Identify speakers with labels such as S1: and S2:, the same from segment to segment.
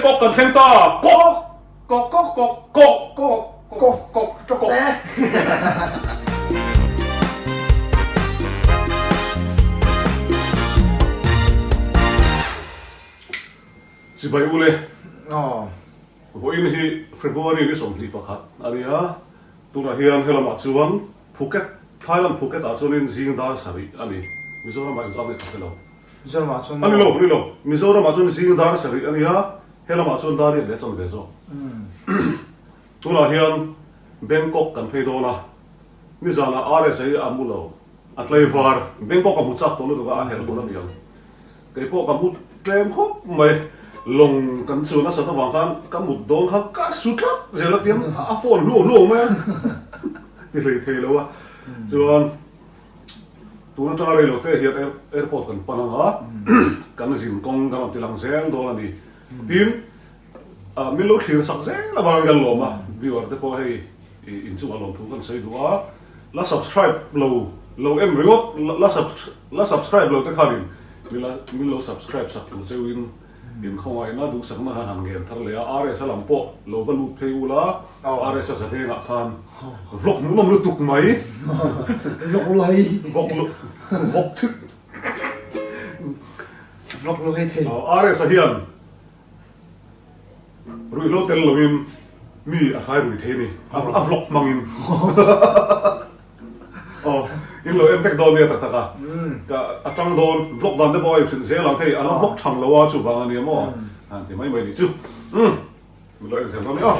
S1: Bangkok kan thleng ta! Kok!
S2: Kok kok
S1: kok kok
S2: kok kok kok kok kok.
S1: Chibai ule. Vawiin hi February ni 21 a ni a, tunah hian helamah chuan Phuket, Thailand Phuket ah chuanin zing dar sarih a ni. Mizoramah inzam leh thawk elo?
S2: Mizoramah chuan
S1: A ni lo, a ni lo. Mizoramah chuan zing dar sarih a ni a, helamah chuan dar riat leh chan ve zawk. Tunah hian Bangkok kan phei dawn a, nizanah RSA hi a mu lo, a tlaivar. Bangkok a hmu chak tawh lutuk a, a herh dawn a ni ang. Kei pawh ka mut tlem khawp mai, lawng kan chuan a sat avang khan ka mut dawn kha ka su tlat zel a tiang a phone hluau hluau mai a ti hlei thei lo a, chuan tun atanga rei lo te hian airport kan pan ang a, kan zin kawng kan rawn ti lang zel dawn a ni, tin min lo thlir sak zel avangin kan lawm a, viewer te pawh hei inchungah lawmthu kan sawi duh a, la subscribe lo lo em ringawt la La subscribe lo te khanin min lo subscribe sak tur cheuhin in khawngaihna duhsakna khan han ngen thar leh a, RS a lam pawh lo va lut phei ula, RS a zadengah khan vlog hmuhnawm lutuk mai.
S2: Vlog luai.
S1: Vlog lu vlog chhit.
S2: Vlog luai thei.
S1: RS a hian Ruihhlo tel loin mi a hlai rui thei a ni, a vlog hmangin. Aw, in lo en vek dawn nia tak tak a, ka a tang dawn, vlog dan te pawh a inhrilh zel ang hei, a la vlog thang lo a chuvang a nia maw, han ti mai mai ni chu. Umm, min lo en zel dawn nia.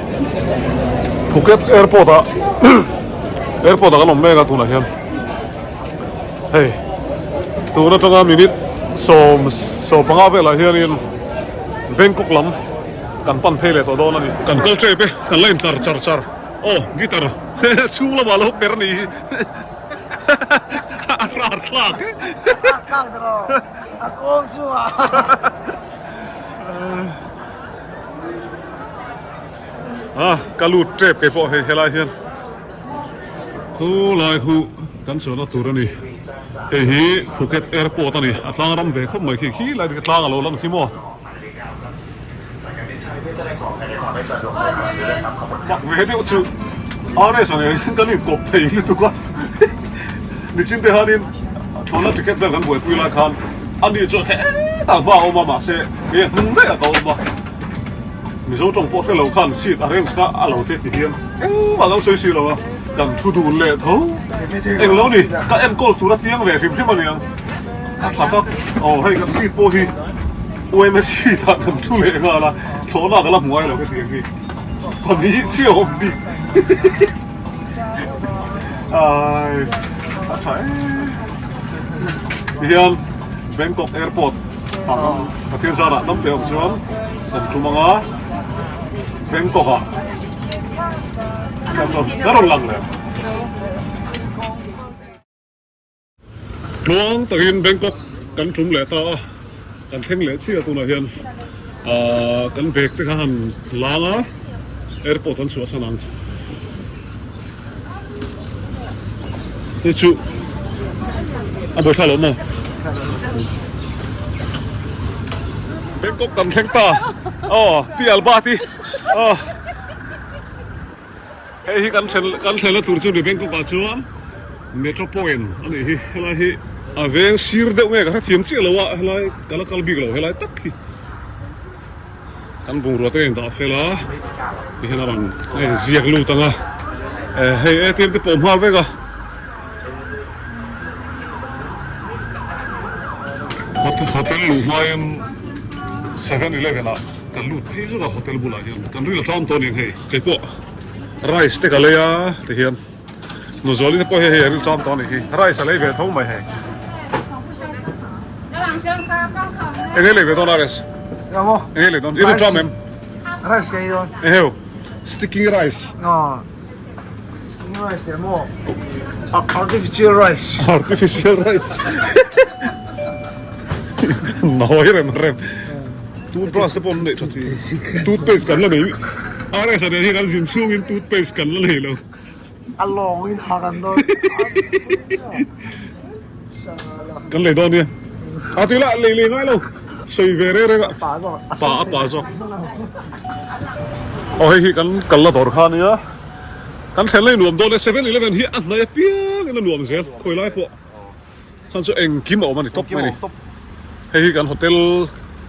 S1: Phuket airport ah airport ah kan awm mek a tunah hian hei tun atanga minute 15 velah hianin Bangkok lam kan pan phei leh tawh dawn a ni. Kan kal tep e, kan la in tlar char char. Aw guitar chhung lamah lo per ni hi a hrar thlak e.
S2: A hrar thlak ta rawh, a kawm chungah.
S1: A ka lut tep kei pawh hei helai hian khu lai khu kan chuanna tur a ni. Hei hi Phuket airport a ni, a tlang ram ve khawp mai khi khi lai te tlang a lo lan khi maw. Mak ve deuh chu RS ang hian kan inkawp thei lutuk a, nichin te khanin thlawhna ticket vel kan buaipui lai khan ani chu hetah hma a awm a mahse kei a hnung daih ah ka awm a, Mizo tawng pawh hrelo khan seat arrange kha a lo te ti hian engmah kan sawi si lo a, kan thu dun leh tho englo ni ka enkawl tur a piang ve hrim hrim aniang a tha tak aw hei kan seat pawh hi UMS seat ah kan thu leh nghal a thlawhna ka la hmu ngai lo hetiang hi pahnih chiah awm bik ai a tha em tihian Bangkok airport ah kan Pathian zarah tam te awm chuan kan tum ang a Bangkok ah kan rawn lang leh. Tluang takin Bangkok kan tum leh ta a, kan thleng leh chiah tunah hian ahh kan bag te kha han lang a, airport an chhuahsan ang. Hei chu a buaithla lo maw? Bangkok kan thleng ta aw Pi Alba ti aw. Hei hi kan thlen kan thlenna tur chu ni Bangkok ah chuan Metro Point a nih hi helai hi a veng sir deuh nge ka hrethiam chiah lo a helai ka la kal bik lo helai tak hi kan bungrua te a indah fel a tihian a rawn a inziak lut ang a eh hei atm te pawh a hma vek a hotel luh hmain 7-Eleven ah. Kan lut phei zawk a hotel bulah hian kan ril a tlam tawh aniang hei kei pawh rice te ka lei a ti hian Nuzuali te pawh hei hei a ril tlam tawh anih hi rice a lei ve tho mai hei eng nge lei ve dawn rice eng nge lei dawn i ril tlam em
S2: rice ka ei dawn
S1: eheu sticky rice
S2: sticky rice emaw artificial rice
S1: artificial rice Nawi rem rem. Toothbrush te pawh an neih tha thei. Toothpaste kan la nei. RS a nen hian kan zin chhungin toothpaste kan la nei lo.
S2: A lawngin ha kan dawn.
S1: Kan lei dawn nia. A tui lah lei lei ngai lo. Sawi ve reng reng a.
S2: Pa zawk.
S1: Pa a pa zawk. Aw hei hi kan kalna dawr kha ania. Kan thlen lai nuam dawn e 7-11 hi a hnai apiang in a nuam zel khawi lai pawh. Chuan chu engkim a awm a ni tawp mai a ni. Hei hi kan hotel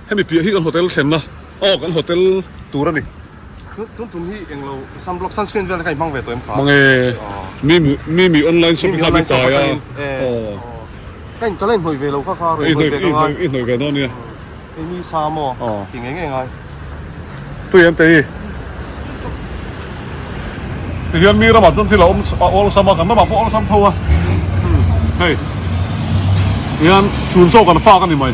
S1: hemi piah hi kan hotel thlenna aw kan hotel tur a ni.
S3: Tun tum hi englo sunblock sunscreen vel te kha i hmang ve tawh em kha?
S1: Hmang e mi mi mi online shop kha mi tai a aw.
S3: Ka in ka la inhnawih ve lo kha kha rawn inhnawih ve ka ngai.
S1: I hnawih ve dawn nia.
S3: Hei mi sa maw ti ngei ngei ngai.
S1: Tui em tei. Tihian mi ramah chuan thil a awm a awlsam a kan ramah pawh awlsam tho a. Hei tihian chhun chaw kan fak a ni mai.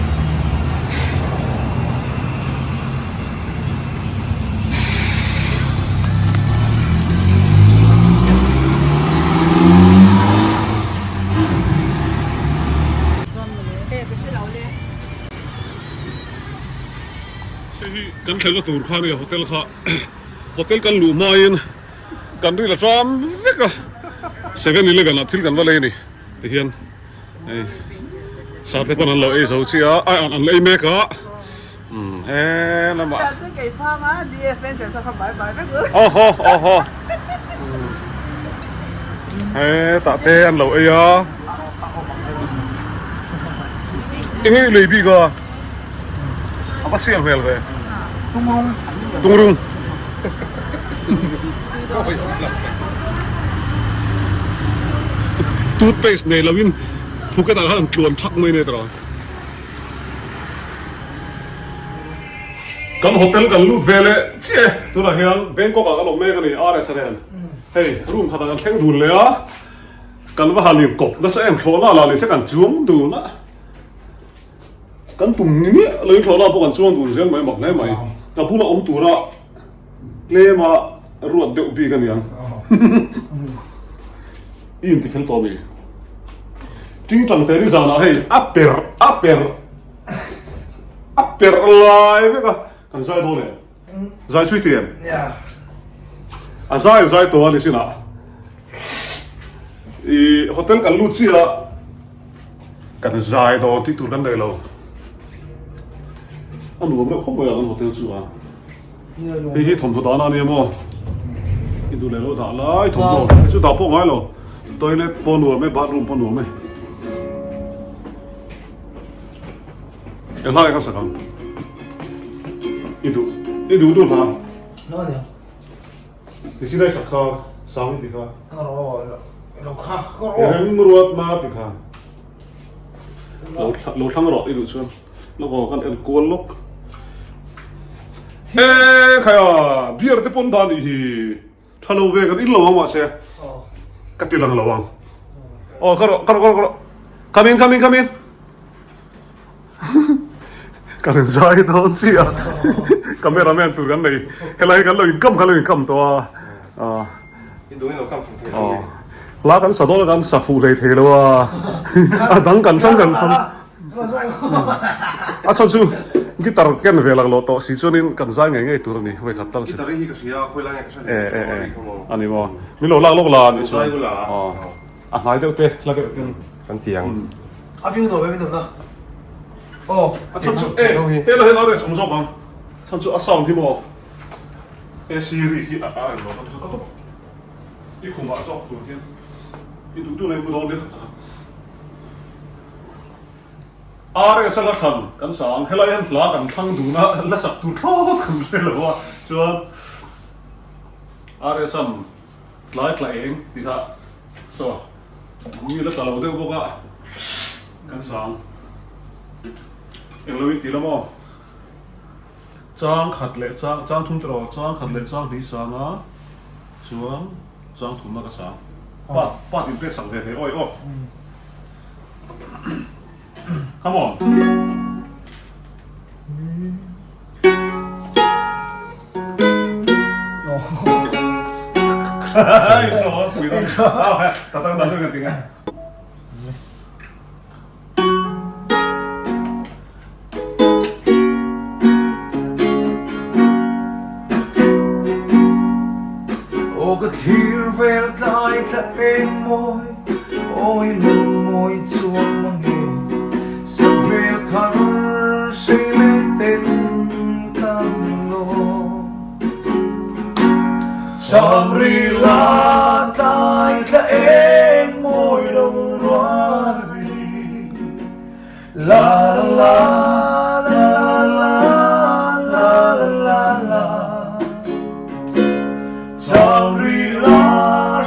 S1: Hei hi kan thlenna tur kha nia hotel kha hotel kan luh hmain kan ril a ṭam vek a 7-11 ah thil kan va lei a ni tihian hei sate pawn an lo ei zo chiah a ai an la ei mek a umm he lamah aw haw aw haw hetah te an lo ei a eng nge i lei bik a a va sial hmel ve
S2: tungrung
S1: tungrung toothpaste nei lovin Phuket ah khan an tluan thak mai nei tawh Kan hotel kan lut ve leh chiah e tunah hian Bangkok ah kan awm mek a ni RS a nen hei room khatah kan thleng dun leh a kan va han inkawp nasa em thlawhna lah ni se kan chuang dun a kan tum ni miah lo in thlawhna pawh kan chuang dun zel mai mak hle mai ka bula awm tura tlema ruat deuh bik a niang i intifel tawh a ni tingtang te ni zanah hei a per a per. A perh lai vek a, kan zai dawn em? Zai chui tih em? A zai a zai tawh a ni sinah. I hotel kan lut chiah a, kan zai dawn tih tur kan nei lo. A nuam reuh khawp mai a kan hotel chu a. Hei hi thawmhnaw dahna a nia maw? I duh leh lo dah lai thawmhnaw. Hei chu dah pawh ngai lo. Toilet pawh nuam e, bathroom pawh nuam e. Eng hlai ka sak ang? I duh i duh duh hla.
S2: No ni.
S1: Ti si lai sak kha sang ti kha.
S2: Ro lo kha ko
S1: ro. Rem ruat ma ti kha. Lo lo thlang ro i duh chuan. Lo ko kan en kual lok. He khaya beer te pon dan hi. Tha lo ve kan in lo ang mahse ka ti lang lo ang. Aw ka rawh ka rawh ka rawh ka rawh. Come in come in come in. Kan in zai dawn chiah a. Cameraman tur kan nei. Helai kan lo in kam kan lo in kam tawh a. Ah.
S3: I duh in lo kam fuh thei lo.
S1: Hla kan sa dawn a kan sa fuh hlei thei lo a. A dang kan thlang kan thlang. A chhan chu guitar ken ve lak loh tawh si chuanin kan zai ngei ngei tur a ni vawi khat tal chu.
S3: Guitar hi ka hria a khawi lai nge ka hre
S1: E e e a ni maw min lo lak lawk la a nih chuan aw a hnai deuh te hla deuh ten
S3: kan ti ang.
S2: A view nuam em in awmna aw.
S1: A chhan chu e hela hian a rest awm zawk ang chhan chu a sound hi maw AC ri hi a a eng lo kan ka tawp i khumah zawk tur hian i duh duh na i mu dawn nia. RS anga thlan kan sa ang, helai hian hla kan thlang dun a, la sak tur thlawt kan hre lo a, chuan RS an tlai tla eng tih kha saw mi la tla lo deuh bawk a, kan sa ang. Englo in ti la maw? Chang khat leh chang, chang thum tiraw, chang khat leh chang hnih sang a, chuan chang thumna ka sang. Pa, pa tin pek sak ve ve awi aw. Come on. Ai, cho pui don. Ta ta dan ka tinga.
S2: Aw ka thlir vel tlai thla eng mawi Aw i nun mawi chuan mang e Sakhmel thar sei len. Chamri la tlai tla eng mawi lo ruai La la la la la la la la la Chamri la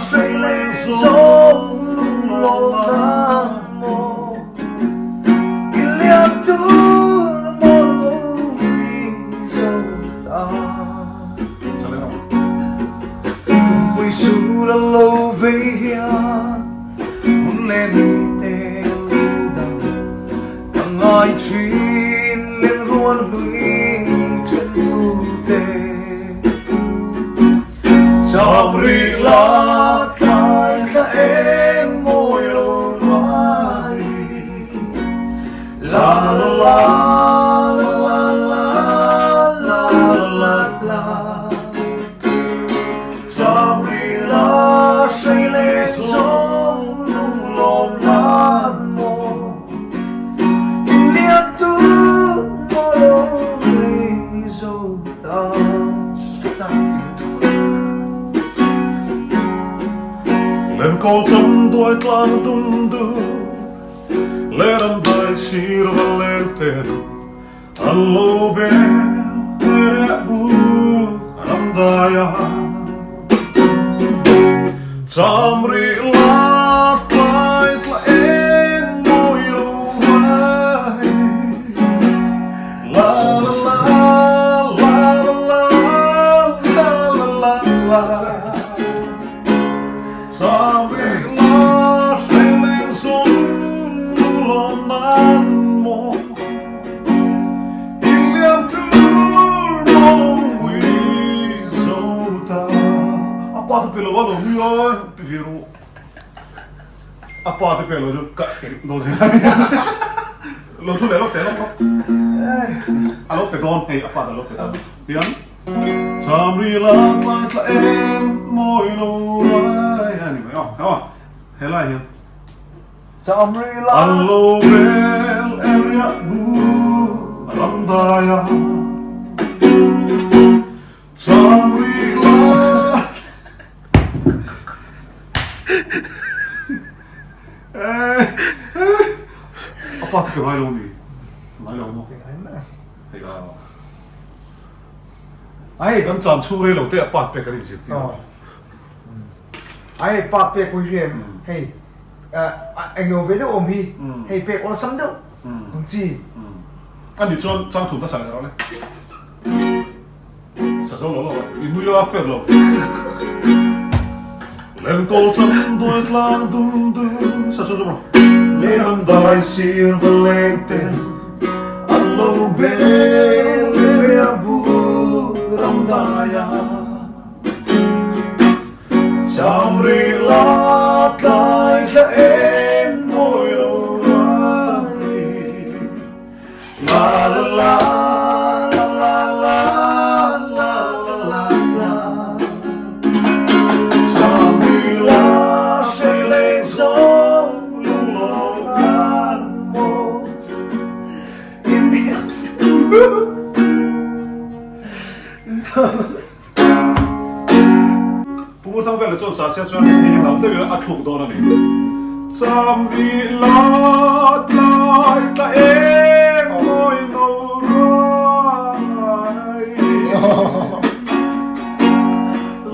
S2: hrei le zawng lung lawm tlang maw I liam tur maw lo i zo ta. Tumpui sul a lo vei hian hun leh ni te lo dang ka ngai thin len rual hlui then hnu te. Cham rih la tlai thla eng mawi lo ruai La la la la la la la la Cham rih la hrei le zawng lung lawm nan maw I liam tu maw lo rei zo ta.
S1: Lenkawl cham duai tlang dum du. Lehlam dai sir va leng ten an lo bel reh buk ram dai a. Cham rih la tlai tla eng mawi lo mai. La la la la la la la la la. Cham rih la hreng leng zawng lung lawm nan maw In liam tur mawng ui zo ta. A pa te pe lo a lo hui a pi ve rawh. A pa te pe lo chu ka lo zir a ni. Lo thu leh lawk teh lawk lawk. A lo pe dawn hei a pa te a lo pe dawn. Tiang. Cham ri la tlai tla eng mawi lo lai a ni mai aw aw helai hian
S2: Cham ri la
S1: an lo vel area bu ram dai a Cham ri la A pa te pe ngai lo mi ngai lo maw hei a.
S2: Ai
S1: kan chan chhung rei lo te ah part pek an inzir tir a.
S2: Ai part pek pawh hi hriam hei englo ve deuh awm hi hei pek awlsam deuh ang chi.
S1: A nih chuan chang thum ka sa leh rawh le. Sa zo lo lo i nui a fair lo. Lenkawl cham duai tlang dum dum sa chhun chhun rawh. Lehlam dai sir va leng ten an lo bel ria buk ram dai a. Cham ri la tlai thla eng mawi lo rai. La la la la la la la la la Cham ri la hrei leng zawng lung lawm nan maw Pu Ngurthangvela chuan Sasia chuan hei hi hnam deuhin a thluk dawn a ni. Cham rih la tlai tla eng mawi no ruai.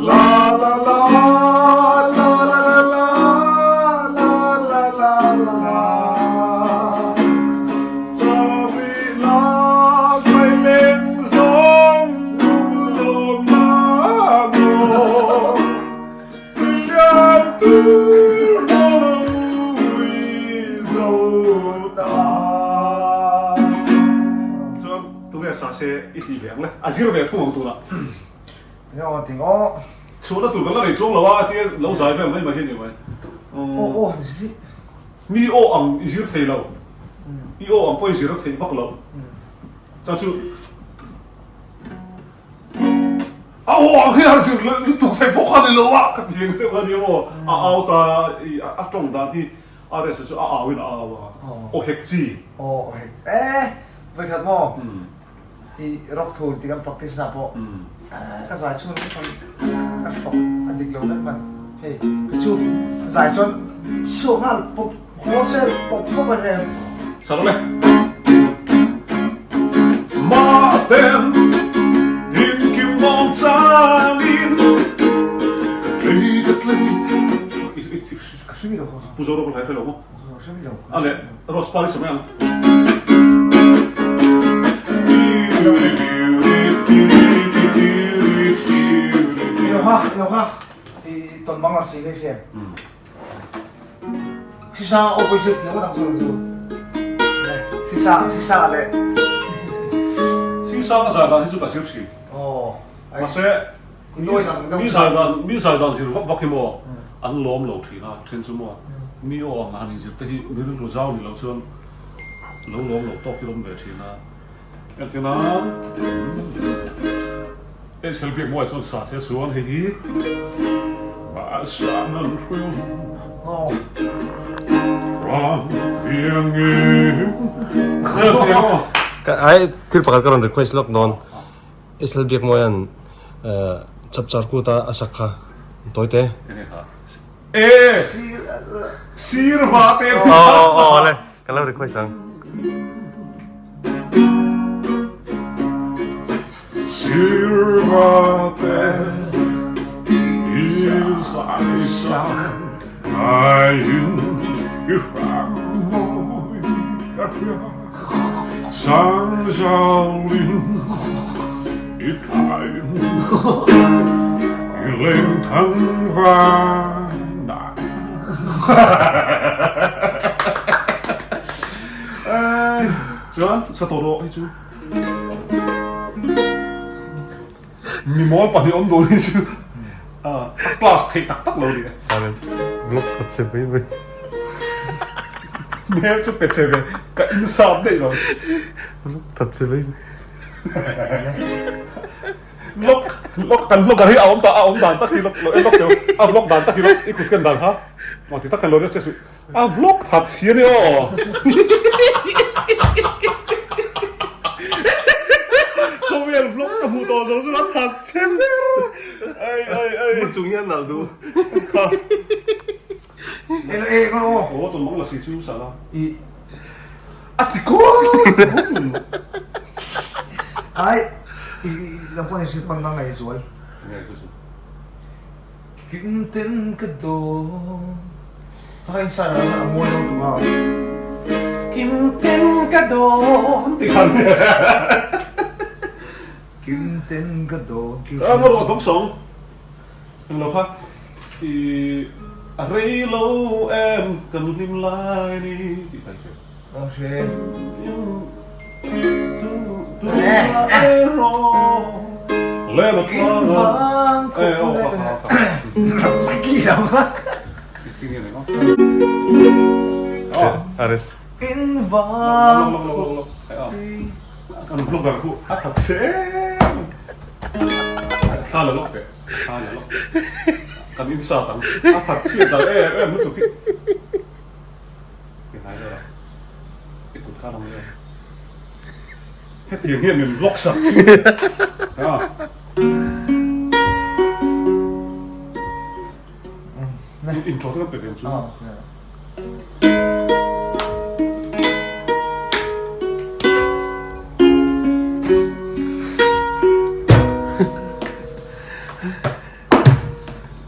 S1: La la la la la la la la la la la Cham rih la tlai leng zawng A zir ve thung ang tunah.
S2: Tinge aw ting aw.
S1: Chhuahna tur kan la nei chuang lo a tia lo zai vel mai mai hi a ni mai.
S2: Aw aw han zir.
S1: Mi aw ang i zir thei lo. I aw ang pawh i zir a theih vak lo. Chuan chu A aw ang hi a zir leh lutuk thei bawk a ni lo a ka ti ang deuh a ni maw a au ta a tawng dan hi RS chu a au in a au a aw hek chi
S2: aw hek e vawikhat maw i rock thul tih kan practice na pawh ka zai chhung in. ka hrawk a dik lo vek man. Hei ka chu zai chuan chhuak nghal pawp wholesale pawp pawp a rem.
S1: Salome. Maten dinkim mawng changin ka tlei ka tlei.
S2: Ka hre mi lo khaw.
S1: Pu Zoram ka hre lo maw?
S2: Ka hre mi lo.
S1: A leh Rose Pali sa mai ang.
S2: Ilo kha, ilo kha. I tawn mang la si nge hriam. Sisa aw pawh chu thiam ang chu chu. Sisa, sisa le.
S1: Sisa ka zai dan hi chu ka zir thin.
S2: Aw.
S1: Mahse mi zai dan mi zai dan zir vak vak hi maw an lawm lo thin a, then chu maw mi aw ang han inzir te hi mi rilru zau ni lo chuan lo lawm lo tawk hi lawm ve thin a. Engtinan Hei biak mawi chuan sa che chuan hei hi
S3: Ai thil pakhat ka rawn request lawk dawn Israel biak mawian chapchar kut a a sak kha tawi te.
S1: E sir va te
S3: Aw aw le ka lo request ang.
S1: Chuan sa tawh rawh hei chu. Mi mawl pahnih awm dawn hi chu a class theih tak tak lo ni e.
S3: Vlog khat che mai mai.
S1: Hmel chu pe che ve ka insat daih lo.
S3: Vlog khat che mai mai.
S1: Vlog vlog kan vlogger hi a awm ta a awm dan tak hi lo en lawk teu a vlog dan tak hi lo i kut ken dan kha aw ti tak kan lo ria che suh. A vlog that si a ni aw. Khawvel vlog ka hmuh tawh zo chu a that che ber. Ai ai ai.
S3: Mu chung hian nalh duh.
S1: Kha.
S2: E e ka aw.
S1: Aw tawn mang la si chu sala.
S2: I a ti kual. Ai i lam pawh ni hriat pawn nang ngaihzual.
S1: Nge chu chu.
S2: Kim ten ka dawn. Ka ka inside a a mawi lo tuk a.
S1: Kim ten ka dawn ti khan.
S2: Kim ten ka dawn.
S1: Ka ngaw rawh dawng sawng. Eng lo kha i a rei lo em kan hlim lai ni tih kha i hria.
S2: Aw hre.
S1: I kut kha lang vel. Hetiang hian min vlog sak chu. Ha. Intro te kan pe ve ang chu.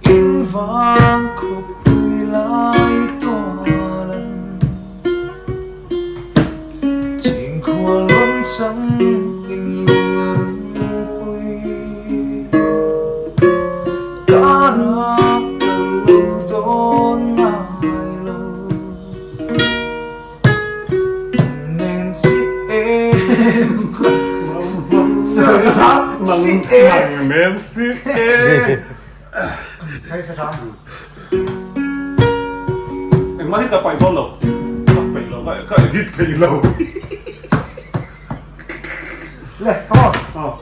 S2: In vang khawpui lai tual an Chhingkhua lawm chang in lungrunpui Ka rak ka lu dawn ngai lo Nen si em Si em
S1: Nen si em Engmah hi ka paih dawn lo ka peih lo ka edit peih lo.
S2: Le come on.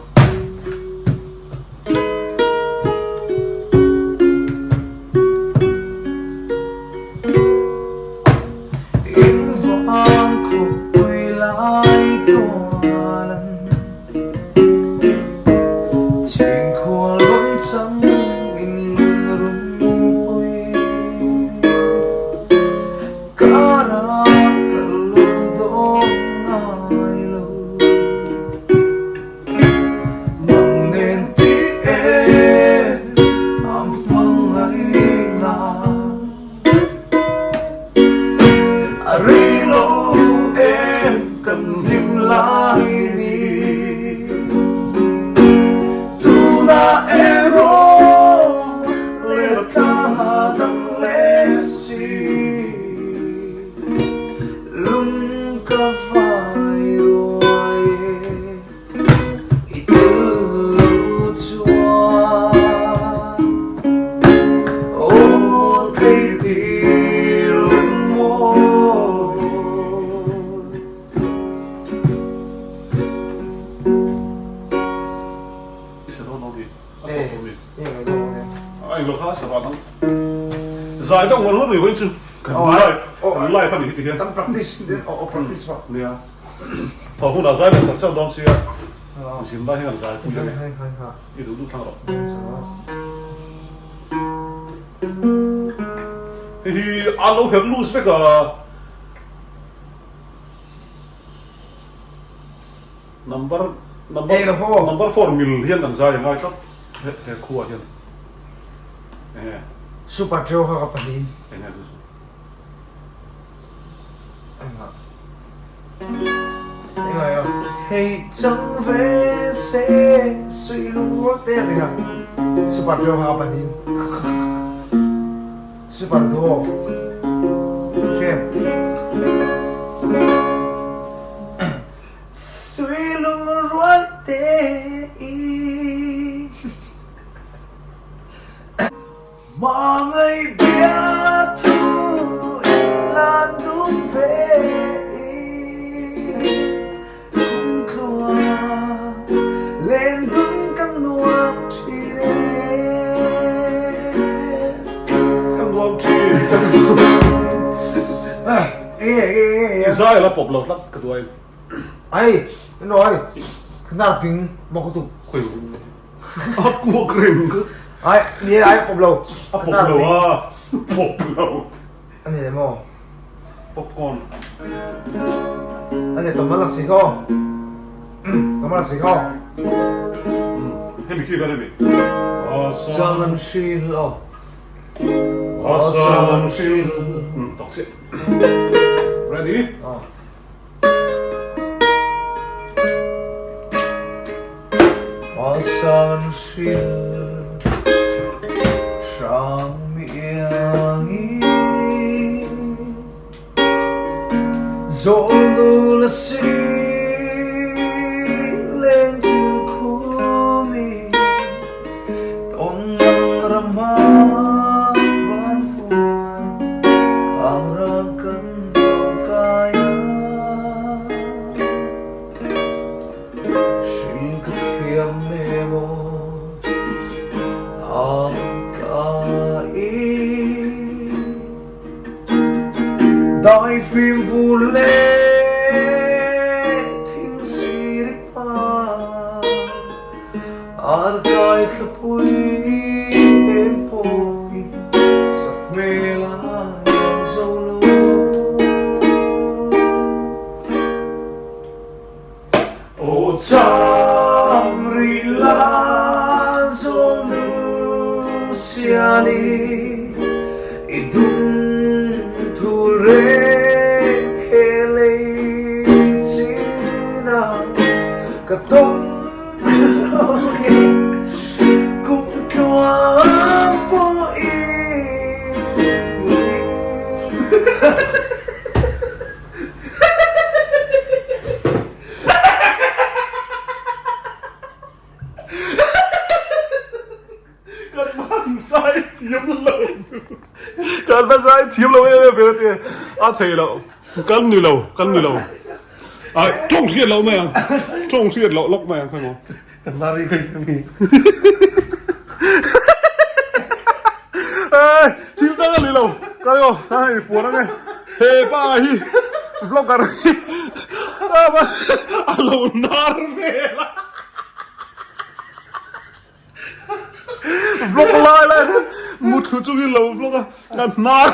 S2: In vang khawpui lai tual an Chhingkhua lawm chang in.
S1: I sa dawn lo mi? A tawp lo mi? A englo kha sa vah dang. Zai deuh ngawr ngawr mai vawiin chu kan live kan live a nih hi ti hian.
S2: Kan practice aw practice vah.
S1: Nia. Thaw hunah zai leh chak chak dawn sia. Zin lai hian zai pui a ni. I duh duh thlang rawh. Hei hi a lo herh loose vek a. Number number number four mil hian kan zai a ngai tlat he he khuaah hian enge
S2: Super trio kha ka pahnih
S1: enge chu chu
S2: engah engah ya hei chang ve se sui lung te a tinga Super trio kha ka pahnih Super duo Hrem Sui lung rual te i Hmangaih bia thu in lan dun ve i Kum tluang len dun kan nuam thin e.
S1: Kan nuam thin, kan nuam thin. I zai la pawp lo tlat ka duai.
S2: Ai, kan rawh ai. Ka hnar ping mawk ka tuk.
S1: Khawi a kuak reng ka.
S2: Ai, ni ai pawp lo.
S1: A pawp lo a, pawp lo.
S2: A ni le maw?
S1: Popcorn.
S2: A ni tawm malak si khaw. Tawm malak si khaw.
S1: Hemi khi kan hemi.
S2: Sang an hril aw.
S1: Asam hril. Tawk chiah. Ready?
S2: Asam hril hrang mi iang i Zawl nu la si leng king khumi Tawn ngang ram ah van fuan Kang ram kan lo kai ah Hril ka thiam ne maw Ang ka i Daifim vur le thing siri pa Arkai thlapui em pawh i sakhmel a iang zo lo. Aw cham rih la zawl nu siali i dum thul reng he lei chin ah ka tawn lo nge kum tluang pawh i
S1: Kan hman zai thiam lo Kan hman zai thiam lo em em ve te a thei lo kan ni lo kan ni lo a tawng hriat loh mai ang tawng hriat loh lawk mai ang kha maw
S3: Kan lari ka mi
S1: Ê thil dang a ni lo ka rio ka hei puan ang e he pa hi vlogger hi a lo nar vel a. Vlog lai lai hian muthlu chungin lo vlog a ka hnar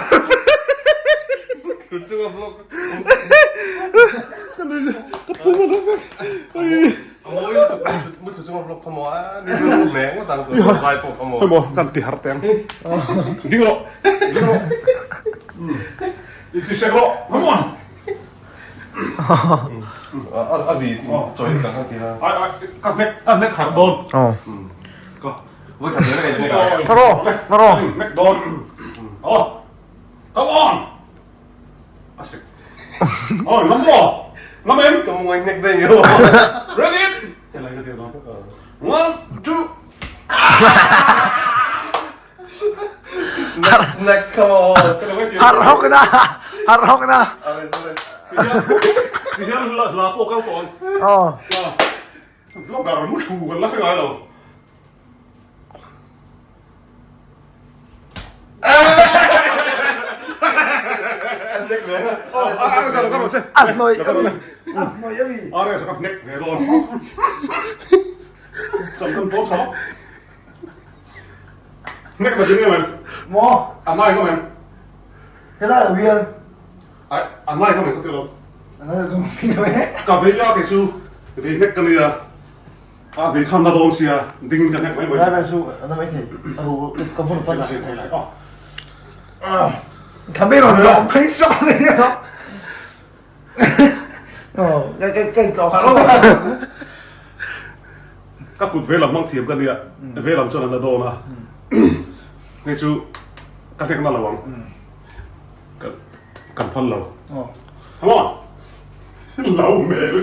S3: Muthlu chunga vlog
S1: ka nui ka pum a lo vek ai
S3: A mawi lutuk muthlu chunga vlog kha maw a ni rilru mek ngawt ang tun zai pawh kha maw
S1: Hemaw kan ti har teng ding rawh ding rawh i ti sek rawh come on
S3: A ri chawi tak a ti a.
S1: Ai ai ka hnek ka hnek harh dawn.
S2: Aw.
S1: Ka.
S3: Voi khat reng reng hnek a.
S2: Ka ro ka ro.
S1: Hnek dawn. Aw. Come on. A sik. Aw ngam maw? Ngam em?
S3: Ka mungai hnek daih nge.
S1: Ready? Helai ka ti dawn. One, two.
S3: Next, next, come on.
S2: Har hawk na har hawk na.
S1: Ti hian hla pawh kal tawh ang.
S2: Aw.
S1: Vlogger mu thu kan la hre ngai lo.
S2: A hnawih a mi. A hnawih a mi.
S1: RS ka hnek ve dawn. Sam kan pawl tha lawk. Hnek na ding em em?
S2: Maw?
S1: A nai ngam em?
S2: Helai lo hian.
S1: Ai, a nai ngam em ka ti lo.
S2: A nai lo chu mi lo e.
S1: Ka vei a kei chu vei hnek ka nia. A vei khan na dawn sia ding in ka hnek mai mai.
S2: Driver chu a na mai thei. A ru ka vur pan a. Ka be rawn dawm phei sawk a nia.
S1: Ka kut veilam hmang thiam ka nia, veilam chuan an la dawn a, hei chu ka hlek na lo ang, kan phal lo. Come on! Lo hmel.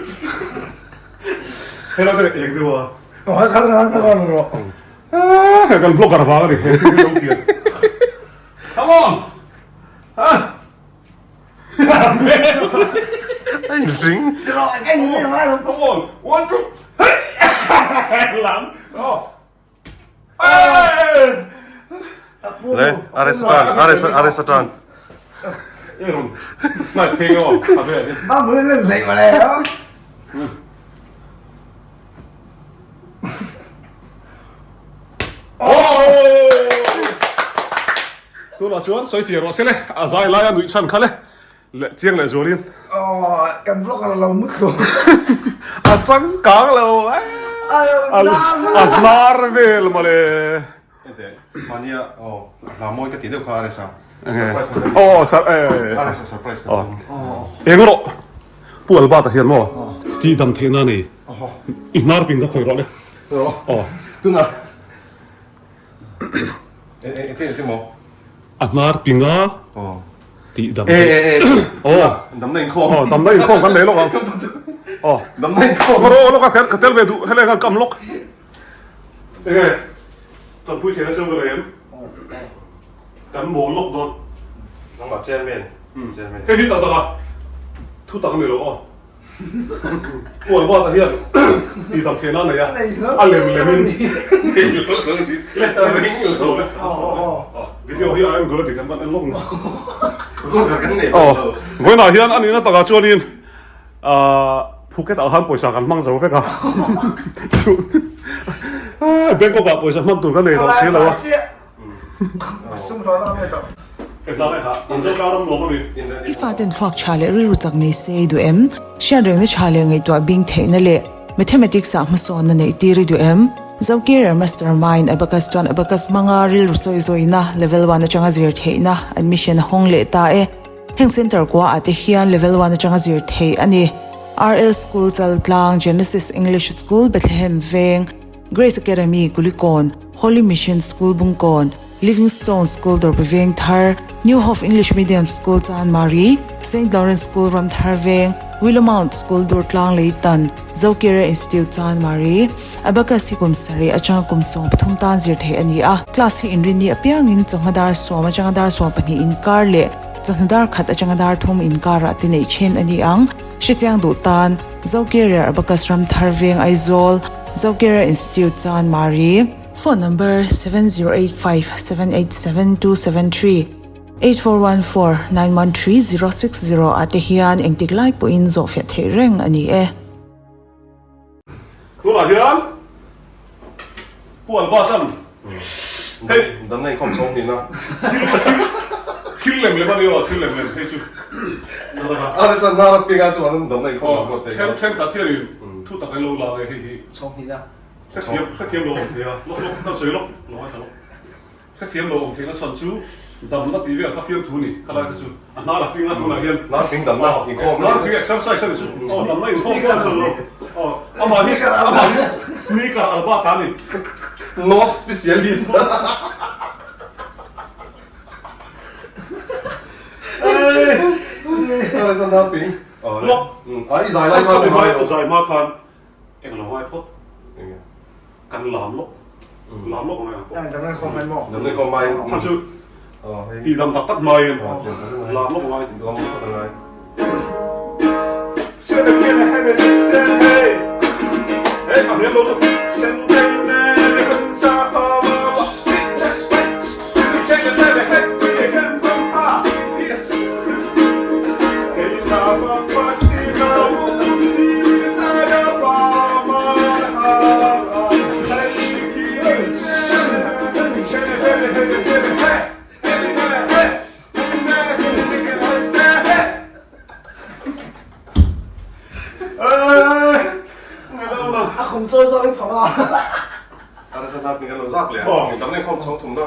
S1: Helai ka ek deuh a. Kan blogger vang a ni, he thil hi lo kian. Come on!
S3: A inring. Le, RS atan, RS RS atan.
S1: Tunah chuan sawi fiah rawh se le, a zai laia nuih chhan kha le, leh chiang leh zualin.
S2: Aw, kan vlogger lo mut lo.
S1: A changkang lo eh. A hnar vel mawle.
S3: Enteh, mahnia aw hla mawi ka tih deuh kha RS a. Surprise ka
S1: Aw, sir eh.
S3: RS a surprise ka tum.
S1: Eng rawh, Pu Albert-a hian maw tihdam theihna a nei. I hnar ping ka khawi rawh le. Aw.
S3: Tunah.
S1: A hnar pinga tih dam theih. Aw.
S3: Damna inkhawm.
S1: Aw, damna inkhawm kan nei lawk ang. Aw.
S3: Damna inkhawm.
S1: Rawh lawk a ka tel ve duh helai khan kam lawk. Enge tanpui theihna chu ka nei em? Kan mawl lawk dawn.
S3: Nangmah chairman. Chairman.
S1: Hei hi tak tak a thu tak a ni lo aw. Kual bata hian tih dam theihna a nei a, a lem lem in video hi a angle a dik an en lawk na. Aw, vawiinah hian a nihna takah chuanin Phuket ah khan pawisa kan hmang zo vek a, Bangkok ah pawisa hman tur ka nei tawh si lo a.
S4: I faten thluak tha leh rilru chak nei se i duh em? Hriatrengna tha leh ngaihtuah bing theihna leh Mathematics ah hmasawnna neih tir i duh em? Zocareer Mastermind Abacus chuan Abacus hmanga rilru sawi zawina Level one atanga zir theihna admission a hawng leh ta e. Heng Centre kua ah te hian Level one atanga zir theih a ni. RL School Chaltlang, Genesis English School Bethlehem Veng, Grace Academy, Kulikawn, Holy Mission School Bungkawn, Livingstone School Dawrpi Veng Thar, New Hope English Medium School Chanmari, Saint Lawrence School Ramthar Veng, Willow Mount School Durtlang Leitan, Zokere Institute Chanmari, Abacus hi kum sarih atanga kum 13 tan zir theih a ni a, class hi inrinni apiangin chawhma dar sawm atanga dar 12 inkar leh chawhnu dar khat atanga dar thum inkarah te neih then a ni ang. Hrechiang duh tan, Zokere Abacus Ramthar Veng Aizawl, Zokere Institute Chanmari. Phone number, 7085787273, 8414 913 060 ah te hian engtik lai pawhin zawhfiah theih reng a ni e.
S1: Tunah hian Pu Alba chuan hei
S3: Damna inkhawm chhawng hnihna.
S1: Thil lem lem a ni aw, thil lem lem hei chu.
S3: Alison hnar a ping a chuan damna inkhawm an buatsaih
S1: kha. Thenkhat hianin thu tak an lo la nge hei hi.
S2: Chhawng hnihna.
S1: Hrethiam hrethiam lo awm thei a, lawk lawk ka sawi lawk lo ngaithla lawk. Hrethiam lo awm theihna chhan chu damna tih vel kha fiamthu ni kha lai kha chu a hnar a ping a tunah hian
S3: Hnar ping damna inkhawm
S1: hnar ping exercise a ni chu aw damna inkhawm pawh a ni lo aw amah hi amah hi sneaker alba ta a ni.
S3: Nose specialist. Hnar ping
S1: lawk
S3: a i zai lai khan
S1: zai hma khan Eng lo ngai phawt. Kan lam lawk. Lam lawk ngai ang pawh.
S2: Dam lai khawm mai maw?
S3: Dam lai khawm mai.
S1: Chhan chu tih dam tak tak hmain lam lawk ngai.
S3: Lam lawk ngai. hnar ping an lo zak leh a, engdang nen khawm chhawng thum na.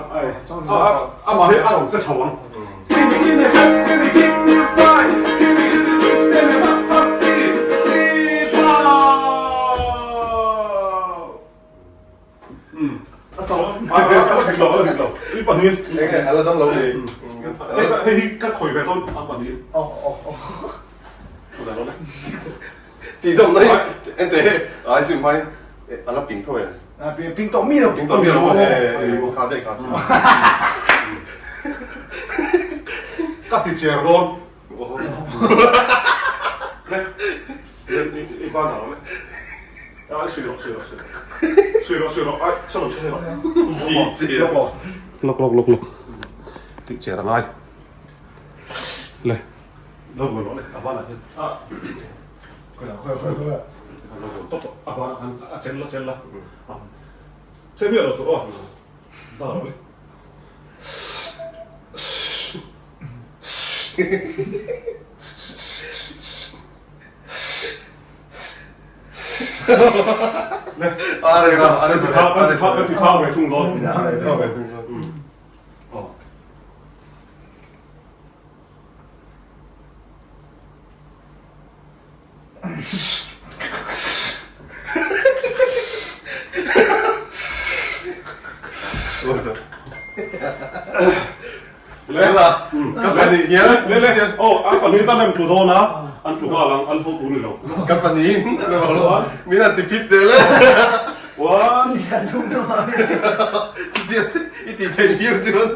S1: Amah hi a rawn che chho ang.
S3: Enge a la dam lo ni.
S1: Hei hi ka khawi ve dawn a pahnih.
S3: Tih dawm na hi ente he ai chu hmain a la ping tho e.
S2: Ping tawh mi lo.
S3: Ping tawh mi lo e kha daih kha si.
S1: Ka ti cher dawn. Le i ban alo le. Ai sui rawh sui rawh sui rawh. Sui rawh sui rawh ai saw sui rawh.
S3: Ti cher.
S1: Lawk lawk lawk lawk. Ti cher angai. Le. Lo vuan rawh le a banah hian a
S2: Khawiah khawiah khawiah khawiah
S1: Lo vuan tawp tawh a banah khan a chen la chen la che miah lo tur aw dah rawh le
S3: A reng a a reng
S1: a ka ti thau ve thung dawn
S3: thau ve thung dawn
S1: aw
S3: Ka pahnih min han ti phit teh le. Chutia i tih theih viau chuan.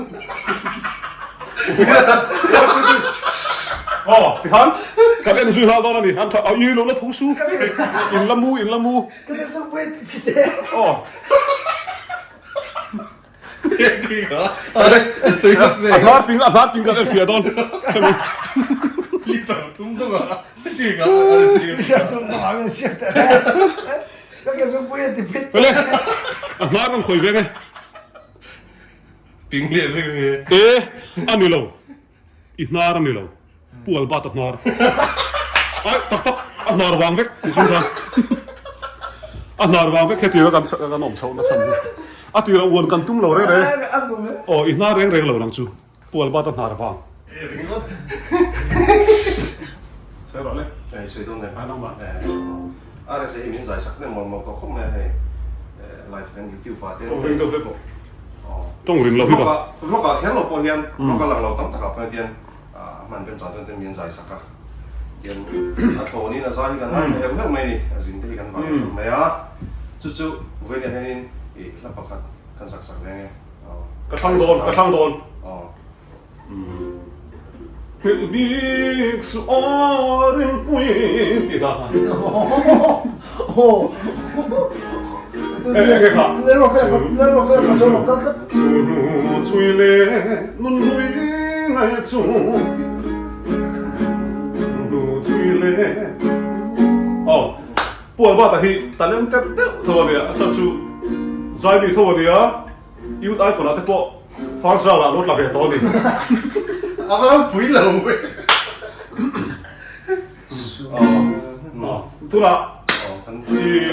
S1: Aw tikhan kan en zui nghal dawn a ni an tha i lo la tho su in la mu in la mu aw a hnar ping a hnar ping kan en fiah dawn Pele a hnar an khawi veng e.
S3: Ping leh vek nge?
S1: E, a ni lo. I hnar a ni lo. Pu Albert a hnar. Ai, tak tak, a hnar vang vek ti chung khan. A hnar vang vek hetiang a kan kan awm chhoh nasa ni. A tirah uan kan tum lo reng reng. Aw, i hnar reng reng lo nang chu. Pu Albert a hnar vang. Sawi rawh le.
S3: Hei sawi dawn em?
S1: A nangmah.
S3: RSA hi min zai sak nem maw maw ka khawp mai a hei live ten youtube ah ten.
S1: Tawng ring deuh hlek aw. Tawng ring lo hi ba.
S3: Vlog ah kher lo pawh hian vlog a lang lo tam tak ah pawh hian a hman rem chang chuan ten min zai sak a. Tian a thlawn in a zai hi kan ngaithla heuh heuh mai a ni. A zin te hi kan vang heuh mai a. Chu chu vawiin ah hianin ih hla pakhat kan sak sak ve nge.
S1: Ka thlang dawn, ka thlang dawn. Hrilh bik suh aw rinpui ti hla kha. Enge kha? Chu chui le nun hlui ngai chu Nu chui le Aw Pu Albert-a hi talented deuh tho a nia, a chhan chu Zaimi tho a nia. Youth icon ah te pawh first round ah lo tla ve tawh a ni.
S3: A va ropui lo ve.
S1: Tunah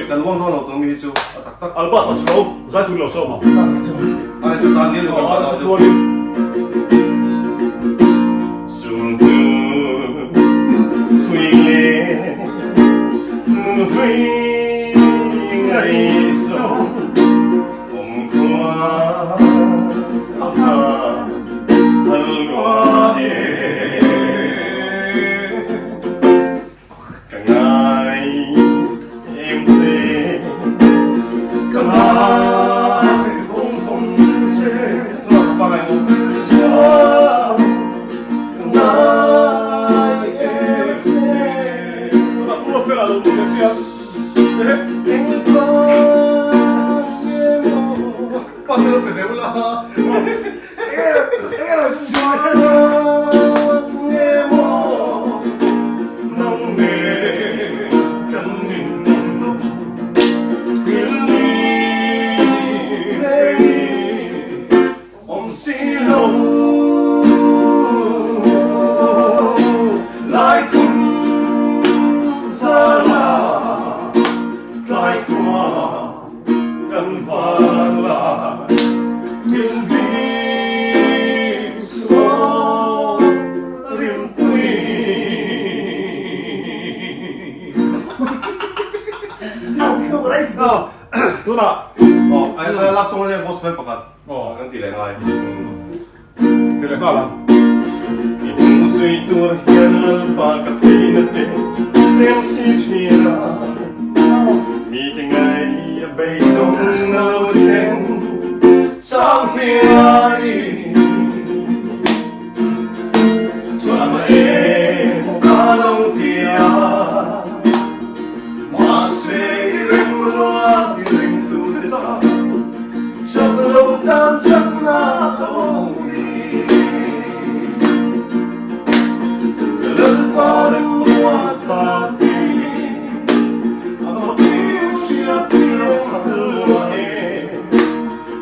S3: kan uang dawn lo tur mi hi chu a tak tak.
S1: Albert a chho zai tur lo sawm ang.
S3: A resa tan ni lo
S1: A resa tuarin.
S3: Sulhnu chhui le nun hlui ngaihzawng. Vanlai hlim bik sual rinpui.
S1: Tunah
S3: Love song ania gospel pakhat kan ti leh ngai.
S1: Ti leh nghal ang.
S3: I hming zui tur hian Lalpa ka theihna te tlem si thin a, mite ngai a beidawng a lo thleng chang hian chuan a em ka lo ti a, mahse i remruat i ringtute tan Chak lo tan chakna ka awm ni. Ka Lalpa remruat ta ti. A hming hriat thiam a hluah e.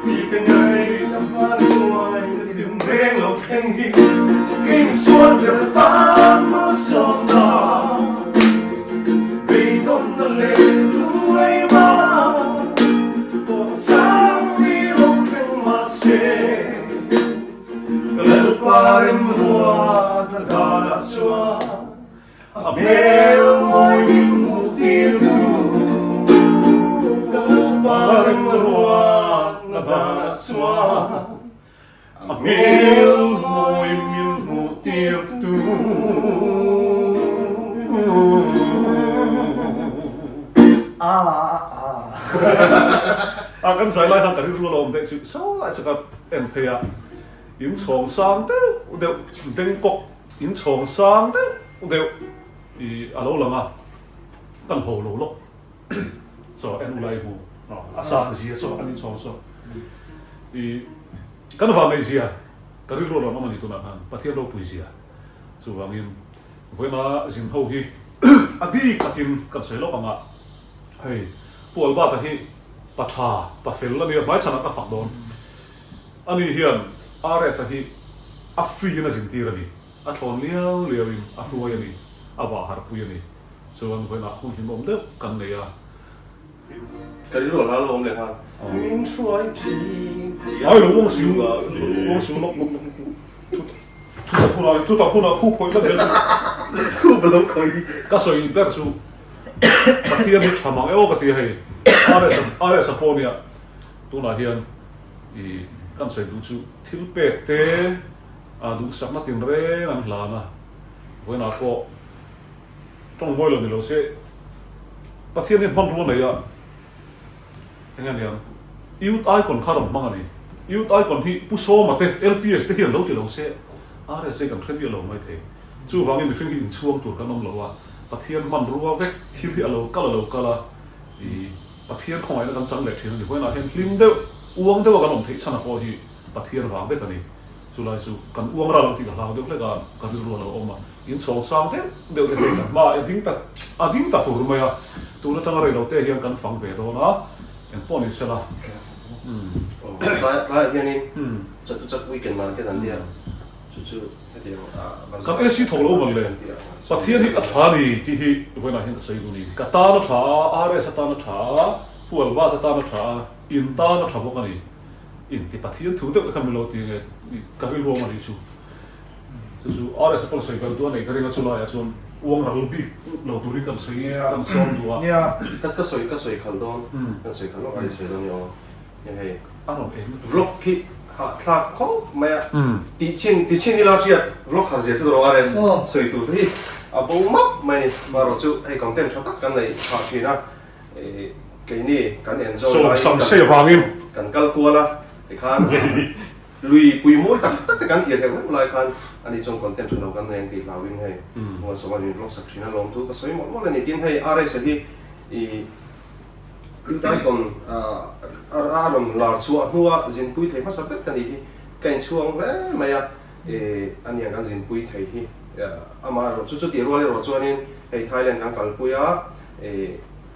S3: Ti ka ngaih a van hnuai ka tim reng lo thleng hi. Kei misual ber tan malsawmna. Beidawnna leh lungngaihna pawh chang ni lo thleng mahse, ka Lalpa remruatna danah chuan a hmel mawi min hmuh tir tu. Ka Lalpa remruatna danah chuan A hmel mawi min hmuh tir tu.
S1: A kan zai lai khan ka rilru a lo awm daih chu saw lai chu ka en phei a, in chhawng sang deuh deuh Bangkok in chhawng sang deuh deuh ih a lo lang a, kan ho lo lawk. Chaw en ulai hmu a san zia saw an inchhawng saw i kan vang zia ka rilru ram awm ani tunah khan Pathian ropui zia chuvangin vawiina zin ho hi a bik takin kan sawi lawk anga hei Pu Albert-a hi pa tha pa fel ania hmaichhanah ka fak dawn ani hian RS-a hi a free in a zintir ani a thlawn liau liau in a hruai ani a vah harpui ani. Chuan vawiinah hun hlimawm deuh kan nei a.
S3: Ka rilru a hla lo awm leh nghal. Min hruai thin tih a.
S1: Ai lo uang siu uang siu lawk lawk lawk thutak hunah thutak hunah khup khawih tlat zel chu.
S3: Khup lo khawih.
S1: Ka sawi ber chu Pathian hi tha mang e aw ka ti a hei RS RS a pawh nia tunah hian i kan sawi duh chu thil pek te a duhsakna tinreng an hlan a vawiinah pawh Tawng mawi lo ni lo se, Pathian hian hmanrua nei a, eng nge niang, Youth Icon kha rawn hmang a ni. Youth Icon hi Pu Sawma te, LPS te hian lo ti lo se, RSA kan hre miah lo mai thei. Chuvangin mihring hi inchhuang tur kan awm lo a, Pathian hmanrua vek thil hi a lo kal a lo kal a, i Pathian khawngaihna kan chang leh thin a ni. Vawiinah hian hlim deuh, uang deuha kan awm theih chhan a pawh hi Pathian vang vek a ni. Chulai chu kan uang ral ang tih ka hlau deuh hlek a, ka rilru a lo awm a. In chhawng sang deuh deuh te hei kan hmaah a ding ta a ding ta fur mai a, tun atanga rei lo te hian kan fang ve dawn a, eng pawh ni sela.
S3: Tlai tlaiah hianin Chatuchak weekend market an tia, chu chu hetiang a
S1: Kan AC thawk lo man le, Pathian hi a tha ni tih hi vawiinah hian ka sawi duh ni. Ka tan a tha a, RS atan a tha a, Pu Albert atan a tha a, in tan a tha bawk a ni. In ti Pathian thu deuh te khan min lo ti nge ka rilru awm a nih chu. Chu chu RS pawn sawi ber duh a neih ka ring a chulaiah chuan uang ral bik lo turin kan sawi kan sawm duh a.
S2: Nia.
S3: Ka ka sawi ka sawi khalh dawn kan sawi khalh lawk a sawi dawn ni aw. Nia hei.
S1: A rawn eng lutuk.
S3: Vlog khi hahthlak khawp mai a. Tih chhin ti chhin ila hriat vlog khat zia chu rawh RS sawi tur te hi a bo map mai ni. Marawh chu hei content tha tak kan neih phah thin a. Keini kan enjoy laiin
S1: Sam sei avangin
S3: kan kal kual a tikhan Lui pui mawi tak tak te kan thlir heuh heuh lai khan ani chuan content tha lo kan nei ang tih hlauhin hei Mualsawma min vlog sak thin a lawm thu ka sawi mawlh mawlh a ni. Tin hei RS-a hi i Youth Icon a rawn lar chhuah hnua zinpui thei hmasa ber ka nih hi ka inchhuang hle mai a, ani ang kan zinpui thei hi amaherawh chu chutih rual erawh chuanin hei Thailand kan kalpui a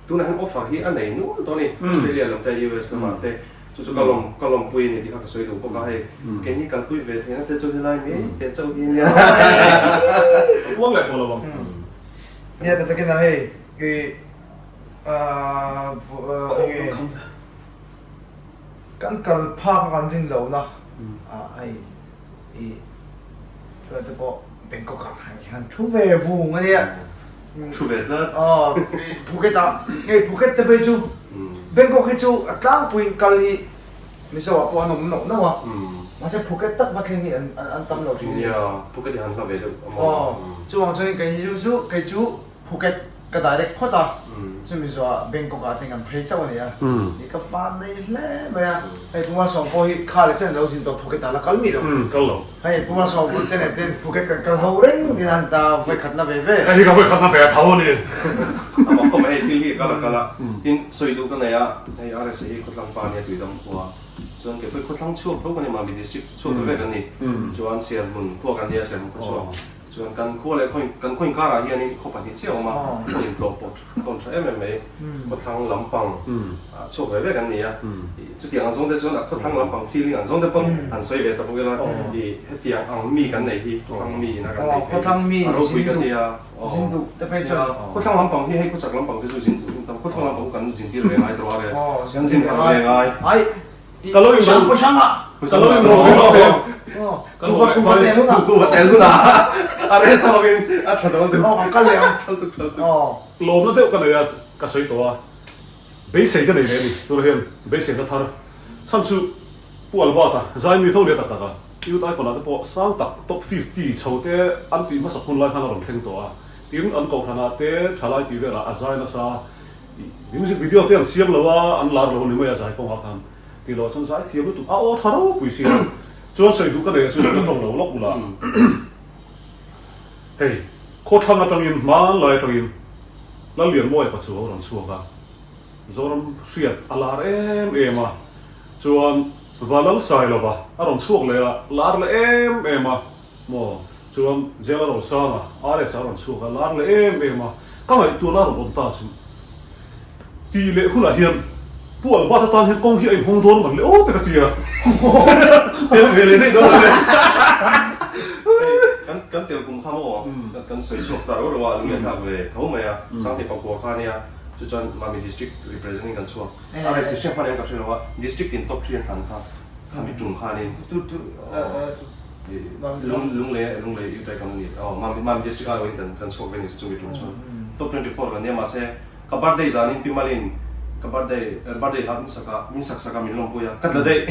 S3: tunah hian offer hi a nei nual dawn a ni Australia lam te US lamah te. Chu chu ka lawm ka lawmpui a ni tih kha ka sawi duh bawk a, hei keini kalpui ve theihna te chu helai mai te chauh hi ania.
S1: Uang leh tawh lo ang.
S2: Nia ta takin a hei i enge. Kan kal phak a kan rin lohna ah hei i tunah te pawh Bangkok ah hei han thu ve vung a nia.
S3: Thu ve tlat.
S2: Aw Phuket ah hei Phuket te phei chu Bangkok hi chu a tlangpuiin kal hi Mizo ah pawh an awm noh noh a mahse Phuket tak va thleng hi an an tam lo thin a ni.
S3: Nia Phuket hi han hla ve deuh a maw.
S2: Aw chuvang chuan kei chu kei chu Phuket ka direct phawt a, chumi zawhah Bangkok ah te kan phei chauh a ni a, i ka fan nei hle mai a, hei Pu Malsawm pawh hi kha leh chen lo zin tawh Phuket ah la kal mih lo,
S1: kal lo,
S2: hei Pu Malsawm bul te leh ten Phuket kan kal ho reng tin an ta vawi khatna ve ve.
S1: Hei hi ka vawi khatna ve a tho a ni.
S3: A mak khawp mai hei thil hi a kal a kal a, tin sawi duh ka nei a, hei RSA hi khawtlang pa nia Tuidam khua, chuan kei pawh hi khawthlang chhuak tho ka ni Mami district chhuak ve ve kan ni, chuan Serhmun khua kan nia Serhmun khua chhuak. Chuan kan khua leh khaw kan khaw inkarah hianin khaw pahnih chiah a awm a, khaw intlawh pawh tawn tha em em mai, khawthlang lampang chhuak ve vek an ni a, chutiang ang zawng te chuan a khawthlang lampang feeling ang zawng te pawn han sawi ve ta bawk ila, ih hetiang ang mi kan nei hi khawthlang mi ina kan nei thei a ropui ka ti a, khawthlang lampang hi hei khawchak lampang te chu zin duh in tam, khawthlang lampang kan zintir ve ngai tawh a, kan zin harh ve ngai.
S1: Ka lo in ro ka lo in ro ve lo ve. Ka lo
S2: Kuva tel hunah.
S3: Kuva tel hunah a reh sawngin a tha dawn deuh.
S2: Aw kan kal leh ang.
S3: Thal tuk thal tuk.
S2: Aw.
S1: Lawmna deuh ka nei a, ka sawi tawh a. Beisei ka nei ve a ni. Tunah hian beiseina thar chhan chu Pu Albert-a Zaimi tho leh tak tak a, Youth Icon ah te pawh sang tak top 50 chho te an tih hmasak hun lai khan a rawn thleng tawh a. Tin, an kohhranah te thalai tih velah a zai nasa. Music video te an siam lo a, an lar lo a ni mai a zai kawngah khan tih loh chuan zai thiam lutuk a aw tha ropui si a, chuan sawi duh ka nei a chu ka tawng lo lawk ula. Hei khawthlang atangin hmanlai atangin Lallianmawia pa chu a rawn chhuak a, Zoram hriat a lar em em a, chuan Valalsailova a rawn chhuak leh a, lar leh em em a. Maw? Chuan Zela Rosanga, RS a rawn chhuak a, lar leh em em a, ka ngaihtuahna a rawn awm ta chu. Tih leh hunah hian Pu Albert atan hian kawng hi a inhawng dawn man le aw te ka ti a.
S3: Tel ve leh daih dawn a le. Hei, kan kan tel kum kha maw? Kan sawi chhuak ta rau rau a, lung thlak ve tho mai a, Sangte pakua kha nia, chu chuan Mami District representing kan chhuak. RS hriat hman em ka hre lo a, District in top 3 an thlan kha, khami tum khanin.
S2: Tu tu
S3: Lunglei Lunglei Utai kan ni aw Mami Mami district ah in kan kan chhuak ve ni chu chumi tum chuan top 24 kan nia mahse ka birthday zanin pi malin ka birthday birthday hla min sak a min sak sak a min lawmpui a ka tla daih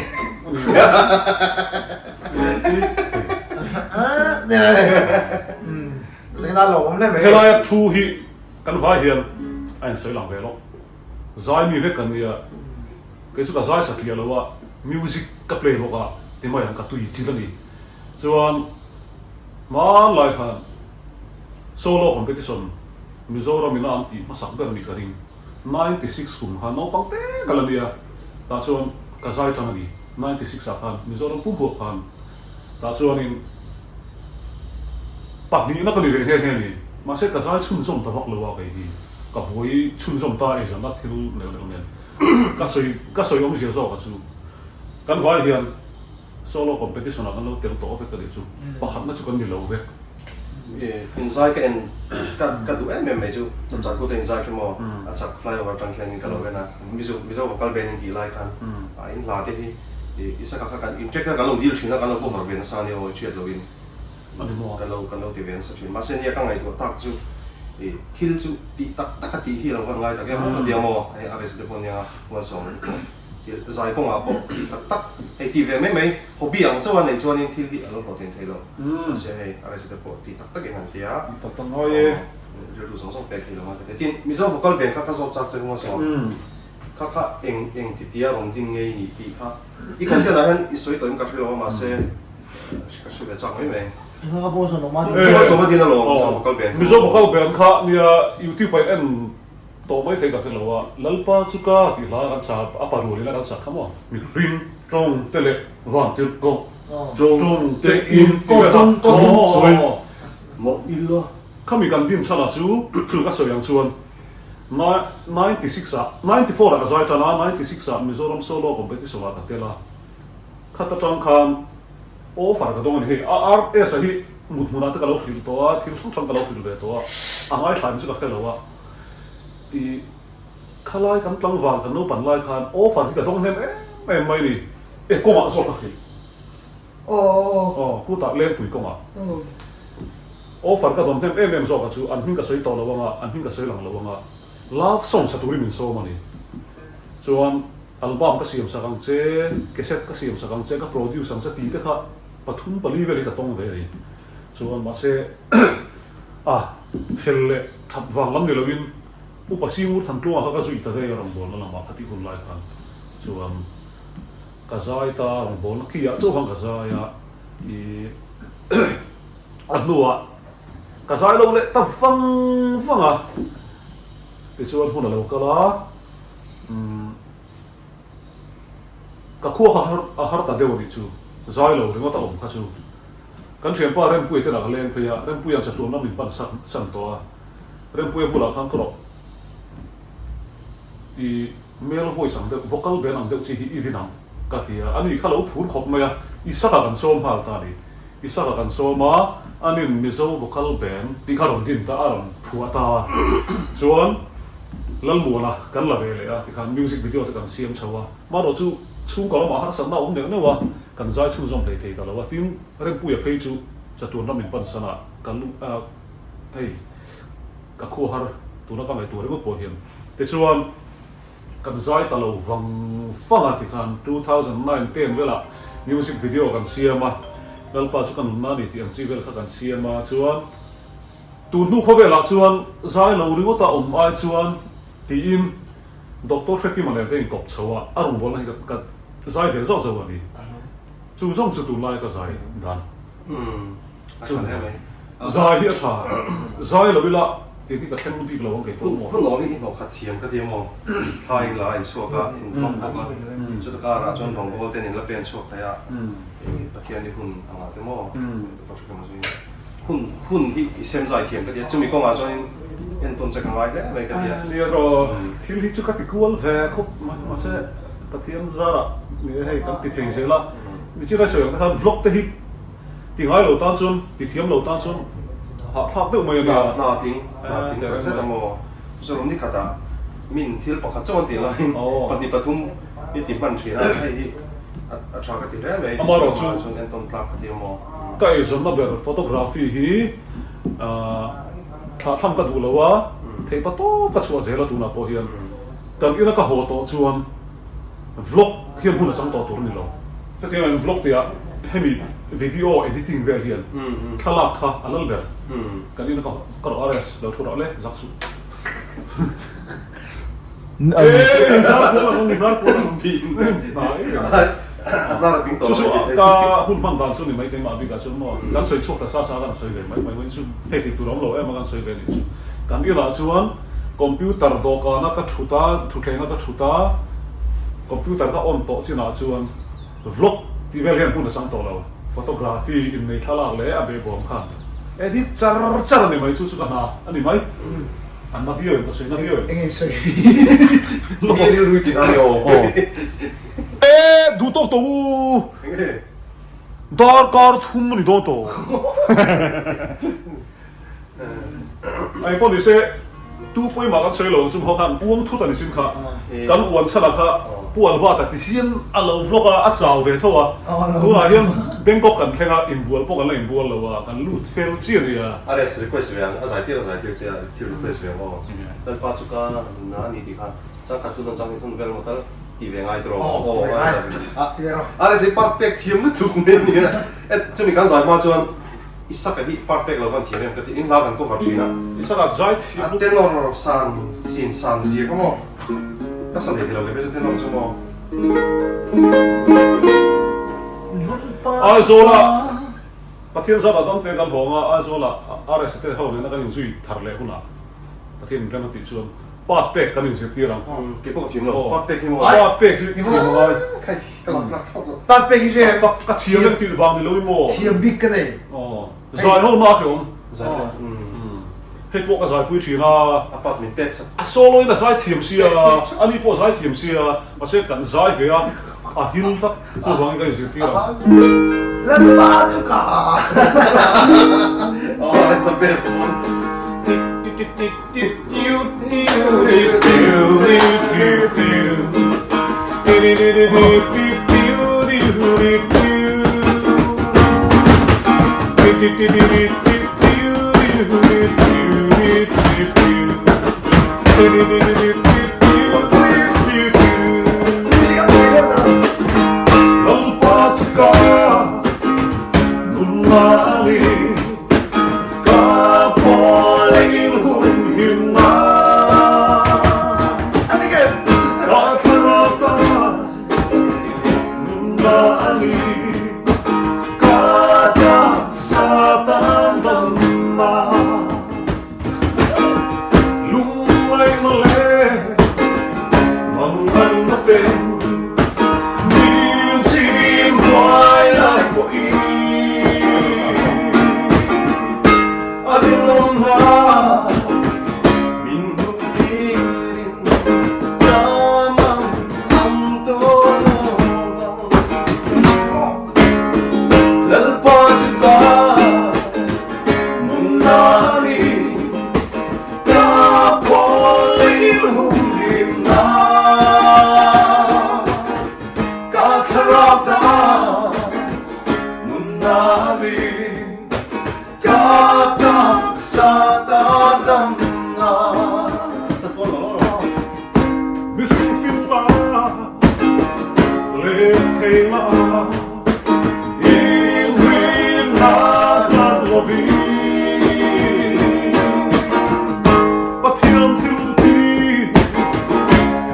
S1: Helaia thu hi kan vai hian a insawi lang ve lo zai mi vek kan nia Kei chu ka zai satliah lo a, music ka play bawk a, ti mai ang ka tui chil a ni. Chuan hmanlai khan solo competition Mizoram ina an tih hmasak ber nih ka ring. 96 kum khan naupang te ka la nia, tah chuan ka zai tan a ni. 96 ah khan Mizoram pum huap khan tah chuanin pahnihna ka ni ve nghe nghe a ni. Mahse ka zai chhunzawm ta vak lo a kei hi, ka buai chhunzawm ta eizawnna thil neuh neuh nen. Ka sawi ka sawi awmzia zawk a chu kan vai hian solo competition ah kan lo tel tawh vek a nih chu pakhatna chu kan ni lo vek.
S3: Inzai ka en ka ka duh em em mai chu chapchar kut a inzai khi maw a chak flyover atang khian in ka lo en a Mizo Mizo vocal band in tih lai khan a in hla te hi i saka kha kan in track kha kan lo dil thin a kan lo cover ve nasa a nia aw i hriat lo in. Kan lo kan lo ti ve nasa thin. Mahse nia ka ngaihtuah tak chu ih thil chu tih tak tak a tih hi a lo van ngai tak em ka ti a maw hei RS te pawh nia huansawm te pawh thil zai kawngah pawh tih tak tak hei ti ve mai mai hobby ang chauh a neih chuanin thil hi a lo hlawhtlin thei lo. Mahse hei RS te pawh tih tak takin an ti a.
S1: Tih tak tak ngai e.
S3: Rilru zawng zawng pek hi lo ngai tak e. Tin Mizo vocal band kha ka zawt chak che huansawm. Kha kha eng eng ti tia rawn ding ngei ni tih kha i content ah hian i sawi tawh in ka hre lo a mahse ka hre ve chak mai mai.
S2: Kha kha pawh sawn awm a.
S3: Kha pawh sawm a din alawm Mizo vocal band.
S1: Mizo vocal band kha nia youtube ah en tawh mai thei ka hre lo a Lalpa chu ka tih hla kan sa a pa rual ina kan sak kha maw mihring tawng te leh van tirh kawng tawng te in tih vel kha sawi
S3: mawh ila.
S1: Khami kan din chhan ah chu chu ka sawi ang chuan 96 ah, 94 ah ka zai tan a, 96 ah Mizoram Solo Competition ah ka tel a, khat atang khan offer ka dawng a ni hei, RS a hi mut hmunah te ka lo hrilh tawh a, thil hrang hrang ka lo hrilh ve tawh a, a ngaithlaim chu ka hre lo a, i khalai kan tlangval kan naupan lai khan offer hi ka dawng hnem em em mai ni. E kawngah zawk ka hrilh. Aw khutah Lengpui kawngah. Offer ka dawn hnem em em zawk a chu an hming ka sawi tawh lo anga, an hming ka sawi lang lo anga love song sa turin min sawm a ni. Chuan album ka siam sak ang che, cassette ka siam sak ang che, ka produce ang che tih te kha pathum pali vel hi ka tawng ve a ni. Chuan mahse a fel leh that vang lam ni loin Upa Singur Thantluanga kha ka zui ta daih a rawngbawlna lamah ka tih hun lai khan chuan ka zai ta a rawngbawlna khi ah chauh khan ka zai a ih a hnuah ka zai lo leh ta vang vang a tichuan hun a lo kal a umm Ka khua kha a har ta deuh a nih chu, zai lo ringawt a awm kha chu. Kan thianpa Rempuia te lah ka leng phei a, Rempuia'n chatuan lam min pan sak san tawh a. Rempuia bulah khan ka rawh i male voice ang deuh, vocal band ang deuh chi hi i din ang ka ti a, ani kha lo phur khawp mai a, Isaka kan sawm nghal ta a ni. Isaka kan sawm a, anin Mizo vocal band tih kha rawn din ta, a rawn phuah ta a. Chuan Lalmuana kan la ve leh a, tikhan music video te kan siam chho a. Marawh chu chhungkaw lamah harsatna a awm neuh neuh a, kan zai chhunzawm hlei thei ta lo a. Tin, Rempuia phei chu chatuan ram in pan san a, ka lu hei ka khua har tuna ka ngaihtuah ringawt pawh hian. Tichuan. Kan zai ta lo vang vang a tikhan 2009 ten velah music video kan siam a, Lalpa chu ka nunna a ni tih ang chi vel kha kan siam a, chuan tun hnu khawvelah chuan zai lo ringawt a awm ai chuan tiin Doctor Hrekima nen ka inkawp chho a, a rawngbawlna hi ka zai ve zauh zauh a ni. Chu zawng chu tunlaia ka zai dan.
S3: A tha hle mai.
S1: Zai hi a tha. Zai lo ila tih hi ka thleng bik lo ang kei pawh maw.
S3: Hun awm hi i hnawh khat thiam ka ti a maw. Thla in la a inchhuak a, in vlog bawk a. Chuta karah chuan rawngbawl ten in la pen chhuak thei a. Pathian i hun angah te maw. Hun hun hi i sem zai thiam ka ti a. Chumi kawngah chuanin entawn che ka ngai hle mai ka ti a.
S1: Nia rawh, thil hi chu ka ti kual ve khawp mai mahse Pathian zarah hei kan ti thei zel a. Nichina sawi ang te khan vlog te hi Ti ngai lo tan chuan, ti thiam lo tan chuan hahthlak deuh mai a nia.
S3: Hna tling, hna tling tak zet a maw? Zawrh ni khatah min thil pakhat chauh an tih laiin pahnih pathum i ti hman thin a, hei hi a tha ka ti hle mai.
S1: Amaherawh chu
S3: chuan entawn tlak ka ti a maw?
S1: Ka eizawnna ber photography hi thlahthlam ka duh lo a, theihpa tawp ka chhuah zel a tunah pawh hian kan ina ka haw tawh chuan Vlog hian hun a chang tawh tur a ni lo. Hetiang ang vlog tihah hemi video editing vel hian thlalak kha a lal ber. Kan ina ka ka rawh RS lo thu rawh le zak suh. Chu chu ka hun hman dan chu ni mai keimah bikah chuan maw kan sawi chhuak ta sa sa kan sawi ve mai mai mai chu hei tih tur a awm lo em a kan sawi ve nih chu. Kan inah chuan Computer dawhkana ka thut a, thutthleng a ka thut a, computer ka on tawh chinah chuan vlog tih vel hian hmun a chang tawh lo. Photography innei thlalak leh a behbawm khan edit char char a ni mai, chu chu ka hna a ni mai. An na viau em ka sawi na viau em?
S2: Enge sawi?
S3: Mi rilru i ti na ni aw.
S1: E duh tawk tawh u.
S3: Enge?
S1: Darkar thum a ni dawn tawh. Eng pawh nise, tu pawimah kan sawi lo chung ho khan uang thut a ni sin kha. Kan uan chhan ah kha Pu Albert-a ti hian a lo vlog a, a chau ve tho a. Tunah hian Bangkok kan thleng a, inbual pawh kan la inbual lo a, kan lut fel chiah a nia.
S3: A rest request ve ang, a zai tir a zai tir che a, thil request ve ang aw. Lalpa chu ka nunna a ni tih kha changkhat chu nawn chang thun vel maw tal ti ve ngai tawh aw. A rest hi part pek thiam lutuk mai a nia. E chumi kan zai hma chuan Isaka hi part pek lo van thiam em ka ti, in hla kan cover thin a.
S1: Isaka zai thiam
S3: A tenor san sin san zia kha maw? Ka sa thei thei lo kei chu tenor chu maw?
S1: Aizawla Pathian zat ah dam te kan hlawng a, Aizawla RSA te ho nena kan inzui thar leh hunah Pathian in rem a tih chuan part pek kan inzirtir ang.
S3: Kei pawh ka thiam lo, part pek hi maw?
S1: Part pek hi thiam a ngai.
S3: Khai ka lam tlak thlawt lo.
S2: Part pek hi hre em?
S1: Ka thiam em tih vang ni lo i maw?
S2: Thiam bik ka nei.
S1: Aw, zai ho na a awm.
S3: Zai ho.
S1: Hei pawh ka zaipui thin a.
S3: A part min pek sak.
S1: A solo in a zai thiam sia, ani pawh zai thiam sia, mahse kan zai ve a, a hil tlat chuvangin ka inzirtir ang.
S2: Lalpa chu ka.
S3: Oh, that's the best one.
S1: Ka pawl in hun him na. Ka thlarau ta nunna a ni. Ka taksa tan damna. Lungngaihna leh manganna ten min chim buai lai pawhin a rinawm hna min hmuh tirin ka mang ang tawh lo vang. Lalpa chu ka nunna a ni. Ka pawl in humhim na, ka thlarau ta nunna ni, ka taksa ta damna. Mihring fimna leh theihna inrinna dan lovin Pathian thil ti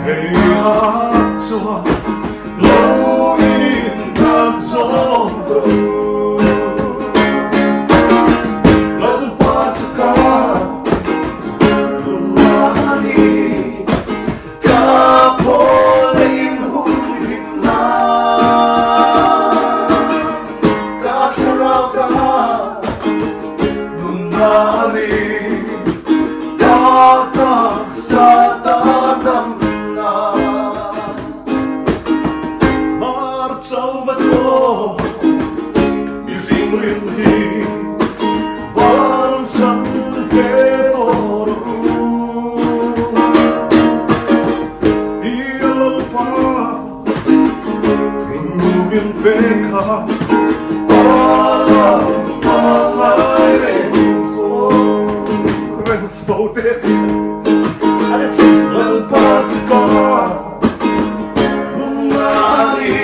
S1: theihah chuan lo indan zawng rawh u. Lalpa chu ka nunna a ni. Ka pawl in humhim na, ka thlarau ka nunna ni, ka taksa ta damna. Mar chauh va thaw mihring rin hi bansan ve tawh rawh u. Ti a Lalpa min pek a, a Lalpa ngai reng reng chho te. Lalpa chu ka nunna a ni,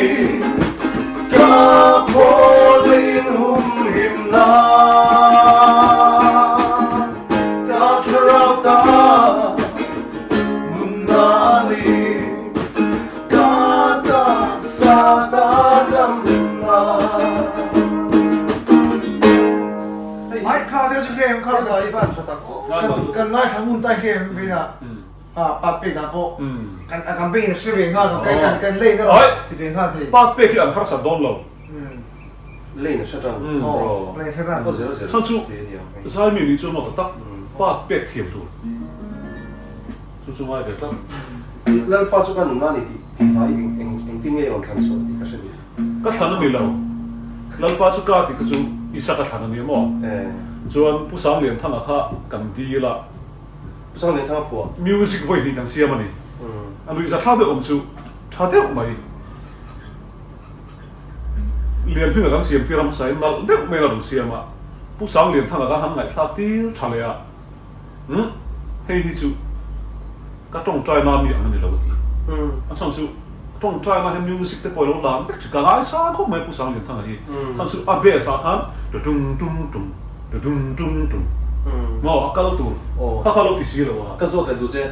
S1: ka phaw in humhim na. Ka thlarau ta nunna ni, ka taksa ta damna.
S2: Ai kha te chu hrem kha kan ngaithla ngun ta hrem ve na a pat pek ah pawh kan kan beng in hre ve nghal kan kan lei na ti ve nghal thei.
S1: Pat pek hi an harsat dawn lo.
S3: Lane a hre tan.
S2: Aw, lane hre tan.
S3: Aw zero zero.
S1: Chhan chu Zaimi nih chuan maw tak part pek thiam tur. Chu chu ngai ve tlat.
S3: Lalpa chu ka nunna ni tih tih hlai eng eng engtin nge i rawn thlan chhuah tih ka hre duh.
S1: Ka thlan a ni lo. Lalpa chu ka tih kha chu Isaka thlan a ni maw? Chuan Pu Sanglianthanga kha kan dil a.
S3: Pu Sanglianthanga phuah.
S1: Music vawi hnih kan siam a ni. A nuihza thlak deuh awm chu tha deuh mai. Lianhminga kan siam tir a hmasa in nalh deuh mai in a rawn siam a, Pu Sanglianthanga khan han ngaihthlak tir tha leh a, Umm, hei hi chu ka tawngtai na mi ang a ni lo a ti. A chhan chu tawngtai na hian music te pawh a lo lam vek thin, ka ngaisang khawp mai Pu Sanglianthanga hi, chhan chu a bass ah khan tu tum tum tum tu tum tum tum maw a kal tur kha kha lo ti si lo a.
S3: Ka zawt leh duh che.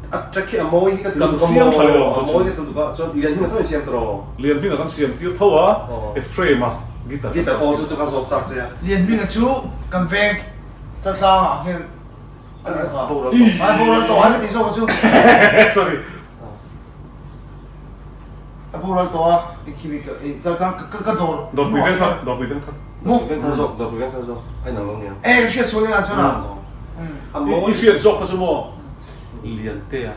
S3: A track hi a mawi hi ka ti
S1: Kan
S3: lutuk a
S1: siam tha leh lo
S3: maw,
S1: ang
S3: a
S1: chu
S3: mawi
S1: chu.
S3: ka ti lutuk a, chuan Lianhminga tho in siam tawh rawh.
S1: Lianhminga kan siam tir tho a, Ephraim a guitar kan
S3: Guitar
S1: siam
S3: aw
S1: tir.
S3: chu chu ka zawt chak che a.
S2: Lianhminga chu kan veng Chaltlang ah hian
S3: a ni a boral tawh.
S2: A boral tawh a ka ti zawk a chu.
S1: Sorry.
S2: A boral tawh a, i khi i Chaltlang ka ka dawr.
S1: Dawrpui veng thar, dawrpui veng thar.
S3: Dawrpui veng thar zawk, dawrpui veng thar zawk, a inang lo nia.
S2: E ka hriat sual nia chuan a.
S3: A mawi.
S1: I hriat zawk kha chu maw? Liantea.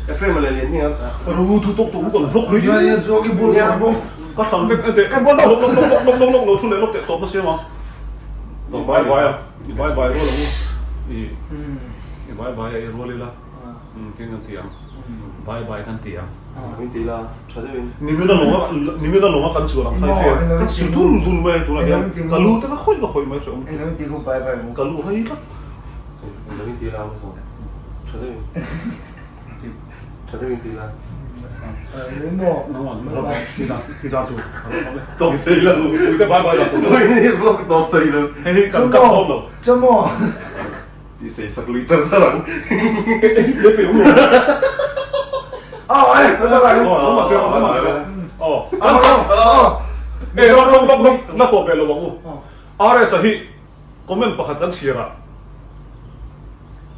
S3: Ephraim leh Lianhminga.
S1: Ru thu tawk tawk kan vlog rih.
S2: Ya ya vlog i bul ka bawk.
S1: Ka thlang vek ente. Lok lok lok lok lok lok lo thu leh lok teh tawp na siam ang. I bye bye a. I bye bye rual ang u. I i bye bye a i rual ila. Tin kan ti ang. Bye bye kan ti ang.
S3: Min ti la, tha deuhin.
S1: Nimina lawnga, nimina lawnga kan chuan ang kha i hria. Ka si dul dul mai a tunah hian. Ka lu te ka khawih ka khawih mai hrehawm. Ka lu hai tlat.
S3: Englo in ti la ang zawng. Tha deuhin. Tha deuhin ti la.
S1: Ti dan tur.
S3: Tawp thei lo.
S1: Ui te bye bye dan tur.
S3: Vlog tawp thei lo.
S1: Hei hi kan cut dawn lo.
S2: Chamaw.
S3: Ti sei sak lui char char ang.
S1: Le pe um lo.
S2: Aw ai, bye bye.
S1: Oh, bye bye. Oh, oh. Eh, lok lok lok lok, na tawp leh lo ang u. RS a hi comment pakhat kan chhiar ah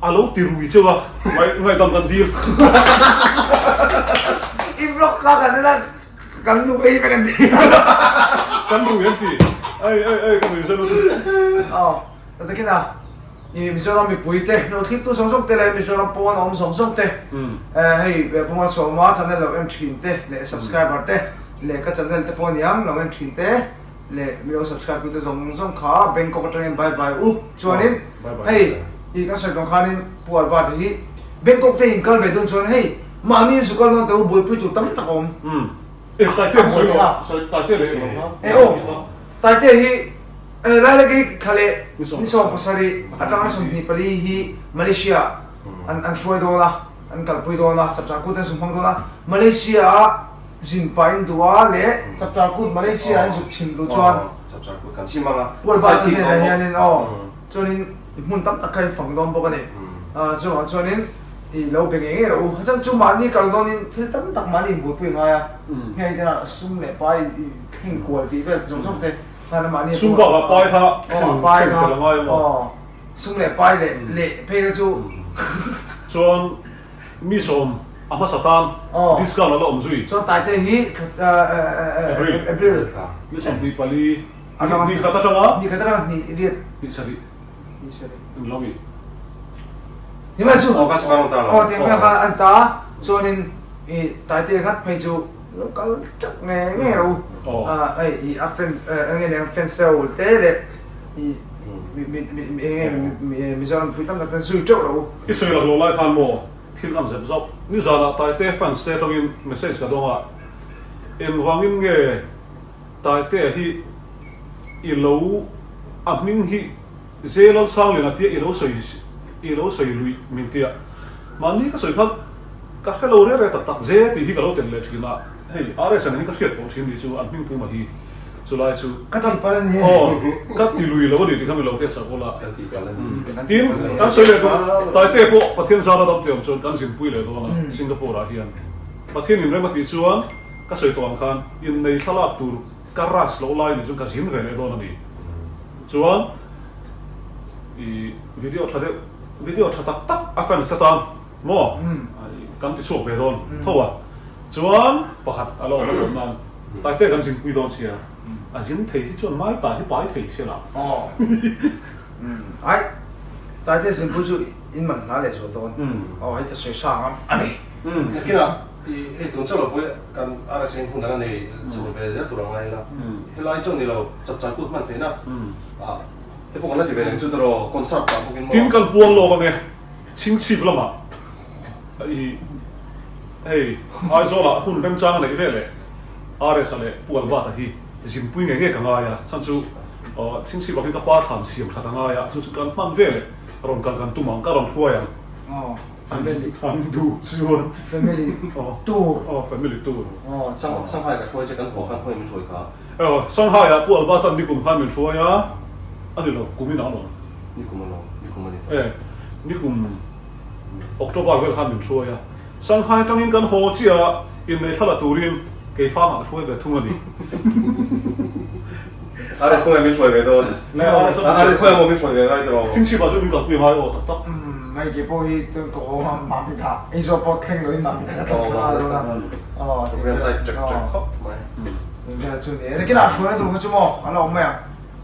S1: a lo ti rui cheu a, ngaihdam kan dil.
S2: I vlog kha kan en a, kan lu ei vek an ti.
S1: Kan rui an ti. Ei ei ei ka nui zel lutuk.
S2: Aw, takin a. I Mizoram mipui te, lo thliptu zawng zawng te leh Mizoram pawn a awm zawng zawng te, hei Pu Malsawma channel lo en thin te leh subscriber te leh ka channel te pawh aniang lo en thin te leh mi lo subscribe tu te zawng zawng kha Bangkok atangin bye bye u. Chuanin hei i kan sawi tawng khanin Pu Albert hi Bangkok te in kal ve dawn chuan hei mahni in sukal dawn te u buaipui tur tam tak a awm. E aw Taite hi Lailak hi thla leh ni 70 atanga 24 hi Malaysia an an hruai dawn a, an kalpui dawn a, Chapchar Kut an zuk hmang dawn a, Malaysia ah zin pah in duh a leh Chapchar Kut Malaysia an zuk chhim duh chuan Pualba chu hnenah hianin aw chuanin hmun tam tak kha in fang dawn bawk a ni. Chuvang chuanin i lo be ngei ngei rawh u. A chhan chu mahni kal dawnin thil tam tak mahni inbuaipui a ngai a, hei tena sum leh pai thleng kual tih vel zawng zawng te
S1: Sum bakah pai kha thleng thleng tel a ngai amaw?
S2: Sum leh pai leh leh phei kha chu.
S1: Chuan mi sawm a hmasa tan discount a la awm zui.
S2: Chuan Taite hi April.
S1: Ni 24 ni khat atanga.
S2: Ni khat atanga hnih riat.
S1: Hnih sarih.
S2: Hnih sarih.
S1: Eng lo mi?
S2: Ni mai chu.
S3: Aw kha chu kan rawn ta lo.
S2: Aw tiang kha an ta chuanin i Taite khat phei chu. Lo kal chak nge nge ro hei i a fan enge leng fan cell te leh i mi mi mi mi enge Mizoram pui tam tak ten zui teuh ro.
S1: I sawi lak lo lai khan maw thil kan zep zauh. Nizanah Taite fans te atangin message ka dawng a, engvangin nge Taitea hi i lo a hming hi J Lalsangliana tia i lo sawi i lo sawi luih min tia. Mahni ka sawi khan ka hre lo reng reng tak tak J tih hi ka lo telh leh thin a, hei RS ang hi ka hriat tawh thin nih chu an hming puma hi chulai chu
S2: Ka ti palh a ni.
S1: Aw ka ti lui lo a ni tih kha mi lo hriat sak ula.
S3: Ka ti palh a ni.
S1: Tin kan sawi leh dawn Taite pawh Pathian zara dam tih awm chuan kan zinpui leh dawn a Singapore ah hian Pathian in rem a tih chuan ka sawi tawh ang khan innei thlalak tur ka rush loh lai nih chuan ka zin ve leh dawn a ni. Chuan i video tha deuh video tha tak tak a fans atan maw kan ti chhuak ve dawn tho a chuan pakhat a lo awm a lawm nan Taite kan zinpui dawn sia a zin thei hi chuan mai tai hi pai thei sia lah
S2: Ai Taite zinpui chu in man hla leh zual dawn aw hei ka sawi sang ang a ni.
S3: Nakinah i hei tun chauh lo pawh kan RSA in hun dang a nei chho ve zel tur ang ngai ila helai chuan ni lo chapchar kut hman theihna ah te pawh kan la ti ve leh chu tawh concert pah bawkin maw.
S1: Tin kan puang lawk ange chhingchhip lamah i hei Aizawl ah hun remchang a neih ve leh RS-a leh Pu Albert-a hi zinpui ngei ngei ka ngai a chhan chu chhingchhip ah khian ka pa thlan siam that a ngai a chu chu kan hman ve leh rawn kal kan tum ang ka rawn hruai ang.
S2: Family.
S1: An duh chuan.
S2: Family tour.
S1: Aw family tour.
S2: Aw.
S3: Shanghai ka hruai che kan haw khan khawi min hruai kha.
S1: Aw Shanghai ah Pu Alba tan nikum khan min hruai a, a ni lo kum in a lawm.
S3: Nikum a lawm, nikum a ni ta.
S1: E nikum October vel khan min hruai a. Shanghai atangin kan haw chiah a, innei thla la turin keifangah ka hruai ve thung a ni.
S3: RS khawngaih min hruai ve dawn.
S1: Nge RS a
S3: RS khawngaih maw min hruai ve ngai tawh.
S1: Chingchhip ah chuan min kalpui ngai aw tak tak.
S2: Umm hei kei pawh hi chuan ka haw a mami dah ei zawh pawh thleng loin mami dah ka thleng thla dawn a. Aw
S3: Program tight chek chek khawp mai.
S2: Vel chu ni e. Nakinah hruaina tur kha chu maw a la awm mai ang.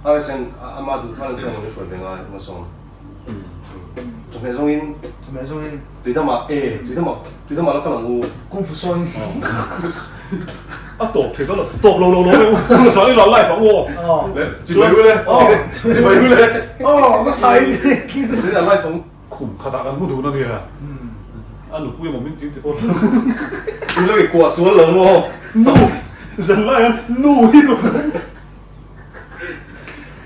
S3: RS in ama duh thalin chuan min hruai ve ngai hmasawm. Chawhmeh zawngin.
S2: Chawhmeh zawngin.
S3: Tuidamah e, tuidamah, tuidamah la kal ang u.
S2: Kung fu sawn.
S1: A tawp thei dawn lo, tawp lo lo lo e u, tuna chuan i la live ang u aw.
S3: Le, chibai u le, chibai u le.
S2: Aw, hmasa in.
S3: Tuna live ang u.
S1: Khum khatah kan hmu dun a nia. A nupui emaw min ti ti pawh
S3: In lo i kuah sual lo maw?
S1: Nu! Zan lai hian nu hi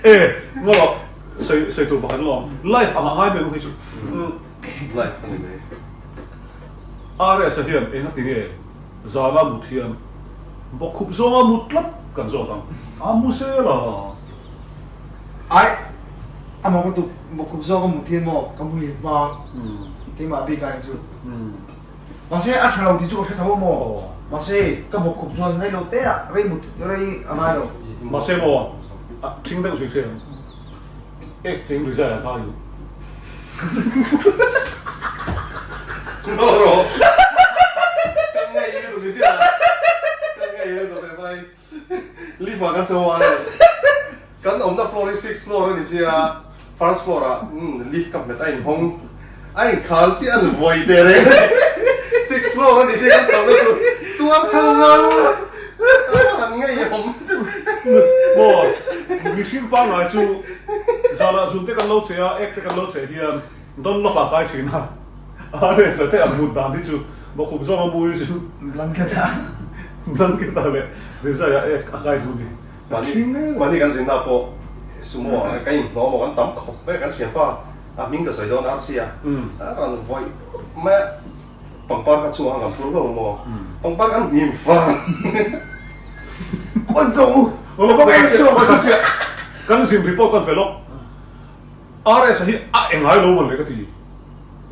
S1: E! Ngaw sawi sawi tur pakhat lawm. Life anga ngai mai hi chu.
S3: Life a ni mai.
S1: RS a hian eng a ti nge zana mut hian bawkkhup zawnga mut tlat kan zawt ang. A mu sel a.
S2: Ai! Amah ka tuk bawkkhup zawk a mut hian maw ka muhil hma keimah bik ah hi chu. Mahse a tha lo tih chu ka hre tho a maw? Mahse ka bawkkhup chuan rei lo te ah rei mut rei a ngai lo.
S1: Mahse maw a thing deuh zui hriat ang. Ek cheng rizai a kai u.
S3: No rawh. Kan ngei lutuk ni chiah a. Kan ngei lutuk e mai. Lift ah kan chho a Kan awmna floor hi sixth floor a ni sia, first floor ah lift ka hmet a inhawng a inkhal chiah an vawi teh reng a ni. Sixth floor a ni sia kan chhohna tur tuar chho ngal a han ngeiawm.
S1: Maw mihring pangngai chu zanah zun te kan lo che a, ek te kan lo che hian Dunlop ah kai thin a, RS a te ang mut dan hi chu bawkhup zawng a mui chu
S2: Blanket ah
S1: blanket ah leh rizai ah ek a kai duh ni.
S3: Mahni kan zinna pawh sumo ah kan inhlawm aw kan tam khawp mai a kan thianpa a hming ka sawi dawn RC a a rawn vawih mai a pangpar kha chungah kan phur hlauh maw pangpar kan hnim far
S1: Kan zin report kan pe lawk. RS a hi a engai lo mawn le ka ti.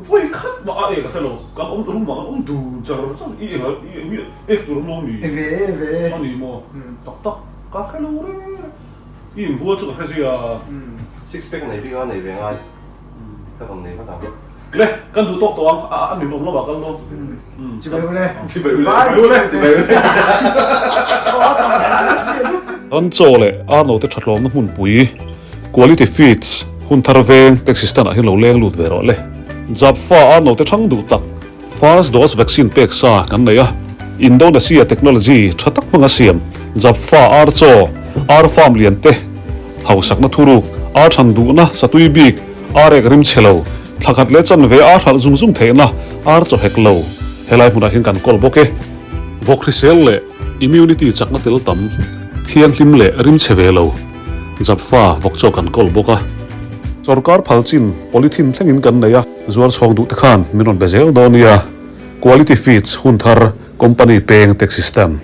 S1: Vawi khat mah a e ka hre lo. Kan awm room ah kan awm dun char char i enga i eng ek tur awm lo mi.
S2: E ve e ve e.
S1: A ni maw? Tak tak ka hre lo reng reng. I inbual chu ka hre zia.
S3: Six pack nei bik a nei ve ngai. Ka rawn nei vat ang.
S1: Le, kan duh tawk tawh ang, a ninawm lamah kal dawn.
S2: Chibai ule.
S3: Chibai ule. Chibai ule. Chibai ule.
S1: Ran chaw leh Arno te thatlawmna hmunpui Quality Feeds hun thar veng taxi stand ah hian lo leng lut ve rawh le. Japfa Arno te thang duh tak First dose vaccine pek sa kan nei a, Indonesia technology tha tak hmanga siam Japfa ar chaw, ar farm lian te, hausakna thuruk, ar than duhna satui bik, ar ek rim chhe lo, thla khat leh chanve ar hralh zung zung theihna ar chaw hek lo helai hmunah hian kan kawl bawk e. Vawk hrisel leh immunity chakna tel tam, thianghlim leh rim chhe ve lo Japfa vawk chaw kan kawl bawk a. Sorkar phal chin polythene thlengin kan nei a. Zuar chhawng duh te khan min rawn be zel dawn nia. Quality Feeds hun thar company peng taxi stand.